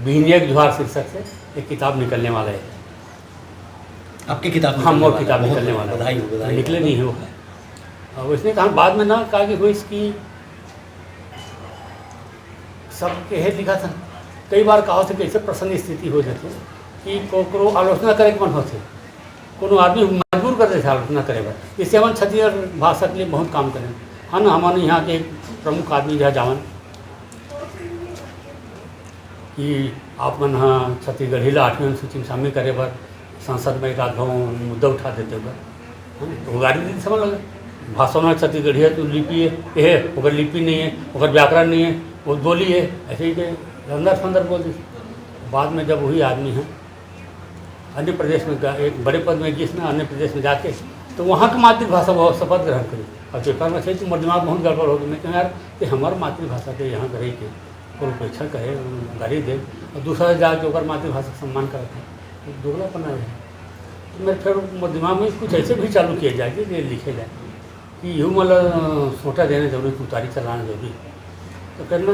बिहनिया के जुहार शीर्षक से एक किताब निकलने वाला है। आपकी किताब हाँ, निकलने मोर वाला है। किताब बहुत निकलने वाला है। बधाई हो, बधाई हो। निकले नहीं है वो। अब इसने कहा बाद में ना कहा कि कोई इसकी सबके हे लिखा था। कई बार का होथे, कैसे प्रसंग स्थिति हो जाथे कि कोकरो आलोचना करे के मन होथे, कोनो आदमी मजबूर कर देथे आलोचना करे बर। इससे हमन छत्तीसगढ़ भाषा के लिए बहुत काम करें, है ना। हमन यहाँ के एक प्रमुख आदमी जहाँ जावन कि आप मन ह छत्तीसगढ़ी ला आठवीं अनुसूची में शामिल करे बर संसद में एक आध मुद्दा उठा देते हो, है ना? तो वो गाली दी, समझ लगे, भाषा में छत्तीसगढ़ी है तो लिपि है, ये है, ओकर लिपि नहीं है, ओकर व्याकरण नहीं है, वो बोली है, ऐसे ही के अंदर फंदर बोल दी। बाद में जब वही आदमी है अन्य प्रदेश में गा-, एक बड़े पद में गिस ना, अन्य प्रदेश में जाके, तो वहाँ की मातृभाषा वो शपथ ग्रहण करी। और पेपर में से तो मोर दिमाग बहुत गड़बड़ हो गई। मैं कहा, "यार, ये हमारी मातृभाषा के यहाँ रह के और उपेक्षा करे, गाली दे, और दूसरा जाके ओकर मातृभाषा के सम्मान करत है, तो दोगलापना है।" तो मेरे फिर मोर दिमाग में कुछ ऐसे भी चालू किए जाए कि ये लिखे जाए कि यू मतलब सोटा देना जरूरी, तुतारी चलाना जरूरी। तो करना,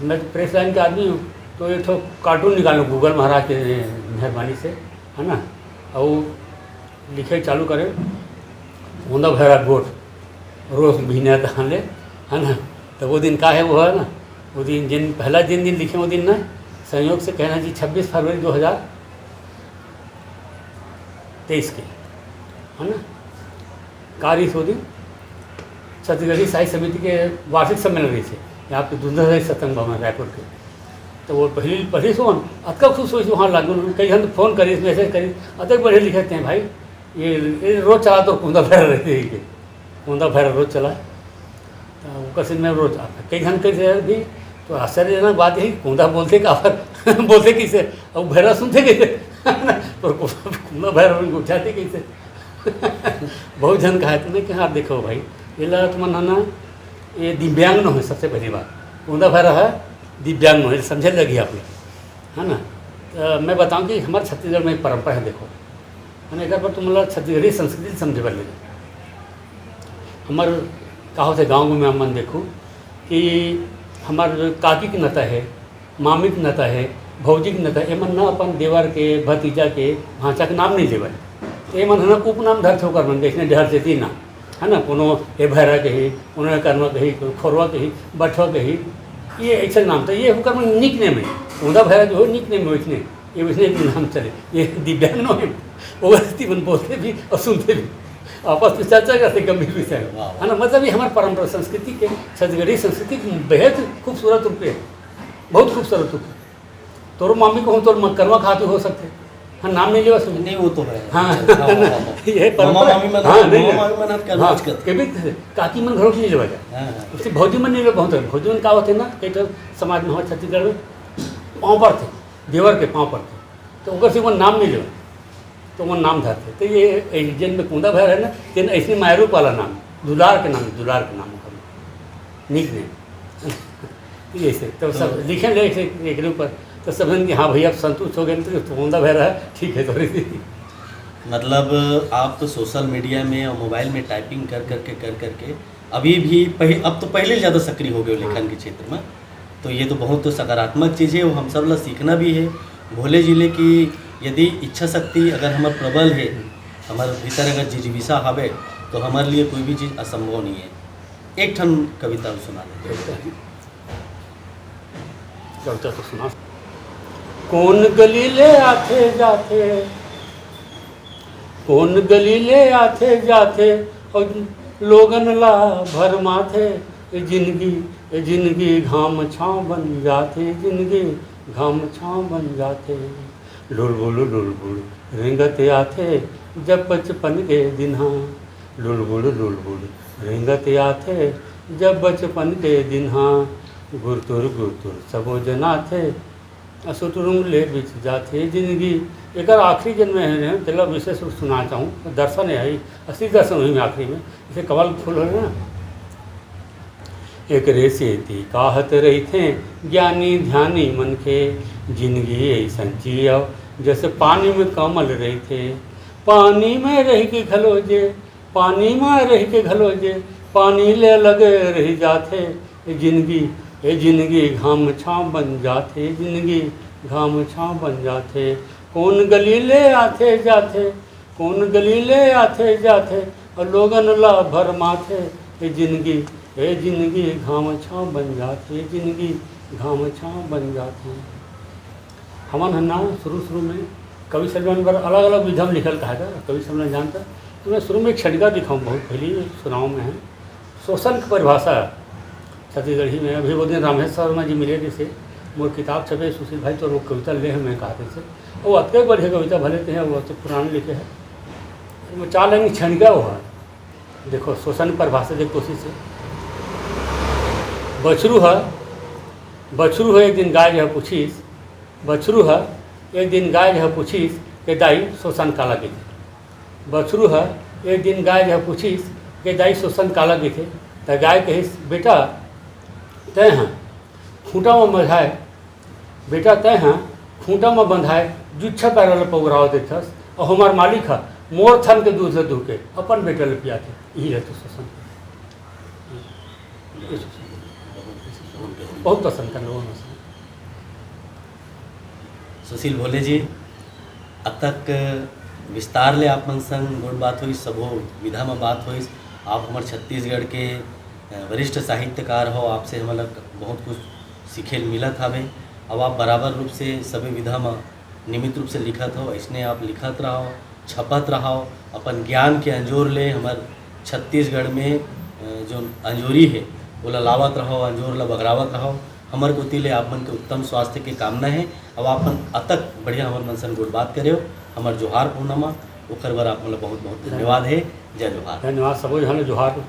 मैं तो प्रेस लाइन का आदमी हूँ, तो एक ठो कार्टून निकालो गूगल महाराज के मेहरबानी से, है ना, और लिखे चालू करे, "गोंदा भैरा गोठ, रोज बिहनिया तहान ले", है ना। तो वो दिन का है, वो है ना, वो दिन, जिन पहला जिन दिन लिखे, वो दिन ना, संयोग से कहना जी छब्बीस फरवरी दो हज़ार तेईस के, है ना, का रहिस वो दिन, छत्तीसगढ़ी साहित्य समिति के वार्षिक सम्मेलन रहिस हे, यहाँ पे दूसरा सत्संग भवन रायपुर के। तो वो पहली पढ़िस होन, अतका खुश होइस, वहाँ लागू, कई झन फोन करिस, मैसेज करिस, "अतक बढ़िया लिखत हैं भाई, ये, ये रोज चला तो गोंदा भैरा रहते ही के, गोंदा भैरा रोज चला।" तो ओकर से मैं रोज आता। कई झन कहिस भी, तो आश्चर्यजनक बात यही, गोंदा बोलते का पर बोलते कैसे? अब भैरा सुनते कैसे? तो गोंदा भैरा उनको उठाते कैसे? बहुत झन कहा, तो मैं कहा, "आप देखो भाई, ये लगा तुम ना, ये दिव्यांग न हो, सबसे पहली बात, गोंदा भैरा है, दिव्यांग न हो, ये समझे लगी आप लोग, है ना?" तो मैं बताऊँ कि हमारे छत्तीसगढ़ में एक परंपरा है, देखो, है ना, एक बार तुम लोग छत्तीसगढ़ी संस्कृति समझे बर ले। हमर का होथे, गाँव में हमन देखू कि हमर काकी के नता हे, मामी के नता हे, भौजी के नता हे, एमन न अपन देवर के, भतीजा के, भांचा के नाम नहीं लेवय। एमन ह न उपनाम धरथे ओकर मन, जइसने डहर चेती ना, है ना, कोनो ए भैरा कही, कोनो ए करवा कही, कोनो खोरवा कही, बठवा कही, ये ऐसे नाम। तो ये ओकर मन निक नेम हे, गोंदा भैरा जो हो निक नेम हे वैसने। ये वैसे एक नाम चले, ये दिव्यांग नो है, वो गलती मन बोलते भी और सुनते भी, आपस में चर्चा करते गंभीर विषय में। वाह, वाह। है ना, मतलब ये हमारी परंपरा, संस्कृति के, छत्तीसगढ़ी संस्कृति के बेहद खूबसूरत रूप है, बहुत खूबसूरत रूप है। तोरो मामी को हम तोर म-, करवा खाती हो सकते हैं, हाँ, नाम नहीं लेवा सुन। नहीं, वो तो है। हाँ। हाँ, हाँ, हाँ, हाँ। ये मामा परंपरा। मामी मन, हाँ, नहीं, मामा नहीं। मामी मन हाथ करवा हाँ, करते। कभी काकी मन घरों की नहीं लेवा जाए। हाँ, हाँ। उससे भौजी मन नहीं लेवा, बहुत है। भौजी मन का होते ना, कई ठो समाज में हमारे छत्तीसगढ़ में पाँव पर थे, देवर के पाँव पर थे। तो ओकर से वो नाम मिले, तो वो नाम धरथे। तो ये, ये जेन में गोंदा भैरा है ना, तेन ऐसे मायरूप वाला नाम, दुलार के नाम, दुलार के नाम ओकर, निक नेम। तो ऐसे, तो सब तो लिखे ले ऐसे एकरे ऊपर, तो सब जन कि हाँ भैया, अब संतुष्ट हो गए, तो गोंदा भैरा है, ठीक है, थोड़ी सी। मतलब, आप तो सोशल मीडिया में और मोबाइल में टाइपिंग कर करके, कर करके अभी भी पहि-, अब तो पहले ज़्यादा सक्रिय हो गए हो लेखन के क्षेत्र में, तो ये तो बहुत सकारात्मक चीज़ है, वो हम सब ला सीखना भी है। भोले जिले की यदि इच्छा शक्ति अगर हमर प्रबल है, हमर भीतर अगर जिजीविषा हवे, तो हमर लिए कोई भी चीज़ असंभव नहीं है। एक ठन कविता सुना देते हैं। कविता तो सुना। कौन गली ले आथे जाथे, कौन गली ले आथे जाथे, और लोगन ला भरमाथे, ए जिंदगी, ए जिंदगी घाम छाँव बन जाथे, जिंदगी घाम छाँव बन जाथे। लुलबुल लुलबुल रेंगत आथे, जब बचपन के दिन हा। लुलबुल लुलबुल रेंगत आथे, जब बचपन के दिन हा। गुरतुर गुरतुर सबो जनाथे, असुटुरुम ले बीत जाथे जिंदगी। एकर आखिरी जन्म हे, तेला विशेष रूप सुना चाहूँ। दर्शन हे, असली दर्शन वही में आखिरी में, जैसे कमल फूल हो ना। एकरे सेती काहत रहिथे ज्ञानी ध्यानी मनखे, जिंदगी अइसन चिड़िया जैसे पानी में कमल रहिथे। पानी में रह के घलो जे, पानी में रह के घलो जे, पानी ले लगे रह जाथे। ए जिंदगी, ए जिंदगी घाम छाँव बन जाथे, जिंदगी घाम छाँव बन जाथे। कौन गली ले आथे जाथे, कौन गली ले आथे जाथे, अउ लोगन ला भरमाथे। ए जिंदगी, ए जिंदगी घाम छाँव बन जाथे, जिंदगी घाम छाँव बन जाथे। हमन ह ना शुरू शुरू में कवि सम्मेलन बर अलग-अलग विधा म लिखल कहा था, कवि सम्मेलन जानता। तो मैं शुरू में एक छंटका दिखाऊँ, बहुत पहले सुनाऊँ मैं है। शोषण की परिभाषा छत्तीसगढ़ी में, अभी वो दिन रामेश्वर वर्मा जी मिले जैसे, मोर किताब छपे, "सुशील भाई, तोर वो कविता ले हे," मैं कहा थे। वो अतके बढ़िया कविता भले ते हैं, वो तो पुराने लिखे हैं। वो चार लाइन छंटका वो है। देखो, शोषण की परिभाषा के कोशिश है। बछरू है, बछरू है, एक दिन गाय जो है पूछिस, बछरू ह एक दिन गाय ह पूछिस के, "दाई, शोषण काला कहिथे?" बछरू ह एक दिन गाय ह पूछिस के, "दाई, शोषण काला कहिथे?" त गाय कहिस, "बेटा, तैं ह खूंटा म बंधाय, बेटा, तैं ह खूंटा म बंधाय जुच्छा पैरा ल पगुरावत रहिथस, अउ हमार मालिक ह मोर थन के दूध ल दूह के अपन बेटा ल पियाथे, इही रहथे शोषण।" बहुत पसंद कर लोगों में से। सुशील भोले जी, अतक विस्तार ले आप मन संग गोठ बात होइस, सबो विधा म बात होइस। आप हमर छत्तीसगढ़ के, अ, वरिष्ठ साहित्यकार हो, आपसे हमन ला बहुत कुछ सीखे ल मिलत हावे। अब आप बराबर रूप से सभी विधा म नियमित रूप से लिखत हो, अइसने आप लिखत रहो, छपत रहो, अपन ज्ञान के अंजोर ले हमर छत्तीसगढ़ में, अ, जो अंजोरी हे, ओला लावत रहो, अंजोर ला बगरावत रहो। हमर कोति ले आप मन के उत्तम स्वास्थ्य के कामना हे। अब आप मन अतक बढ़िया हमर मन संग गोठ बात करे हो, हमर जोहार पूनम, ओकर बर आप मन ला बहुत बहुत धन्यवाद हे। जय जोहार। धन्यवाद सबो झन ला जोहार।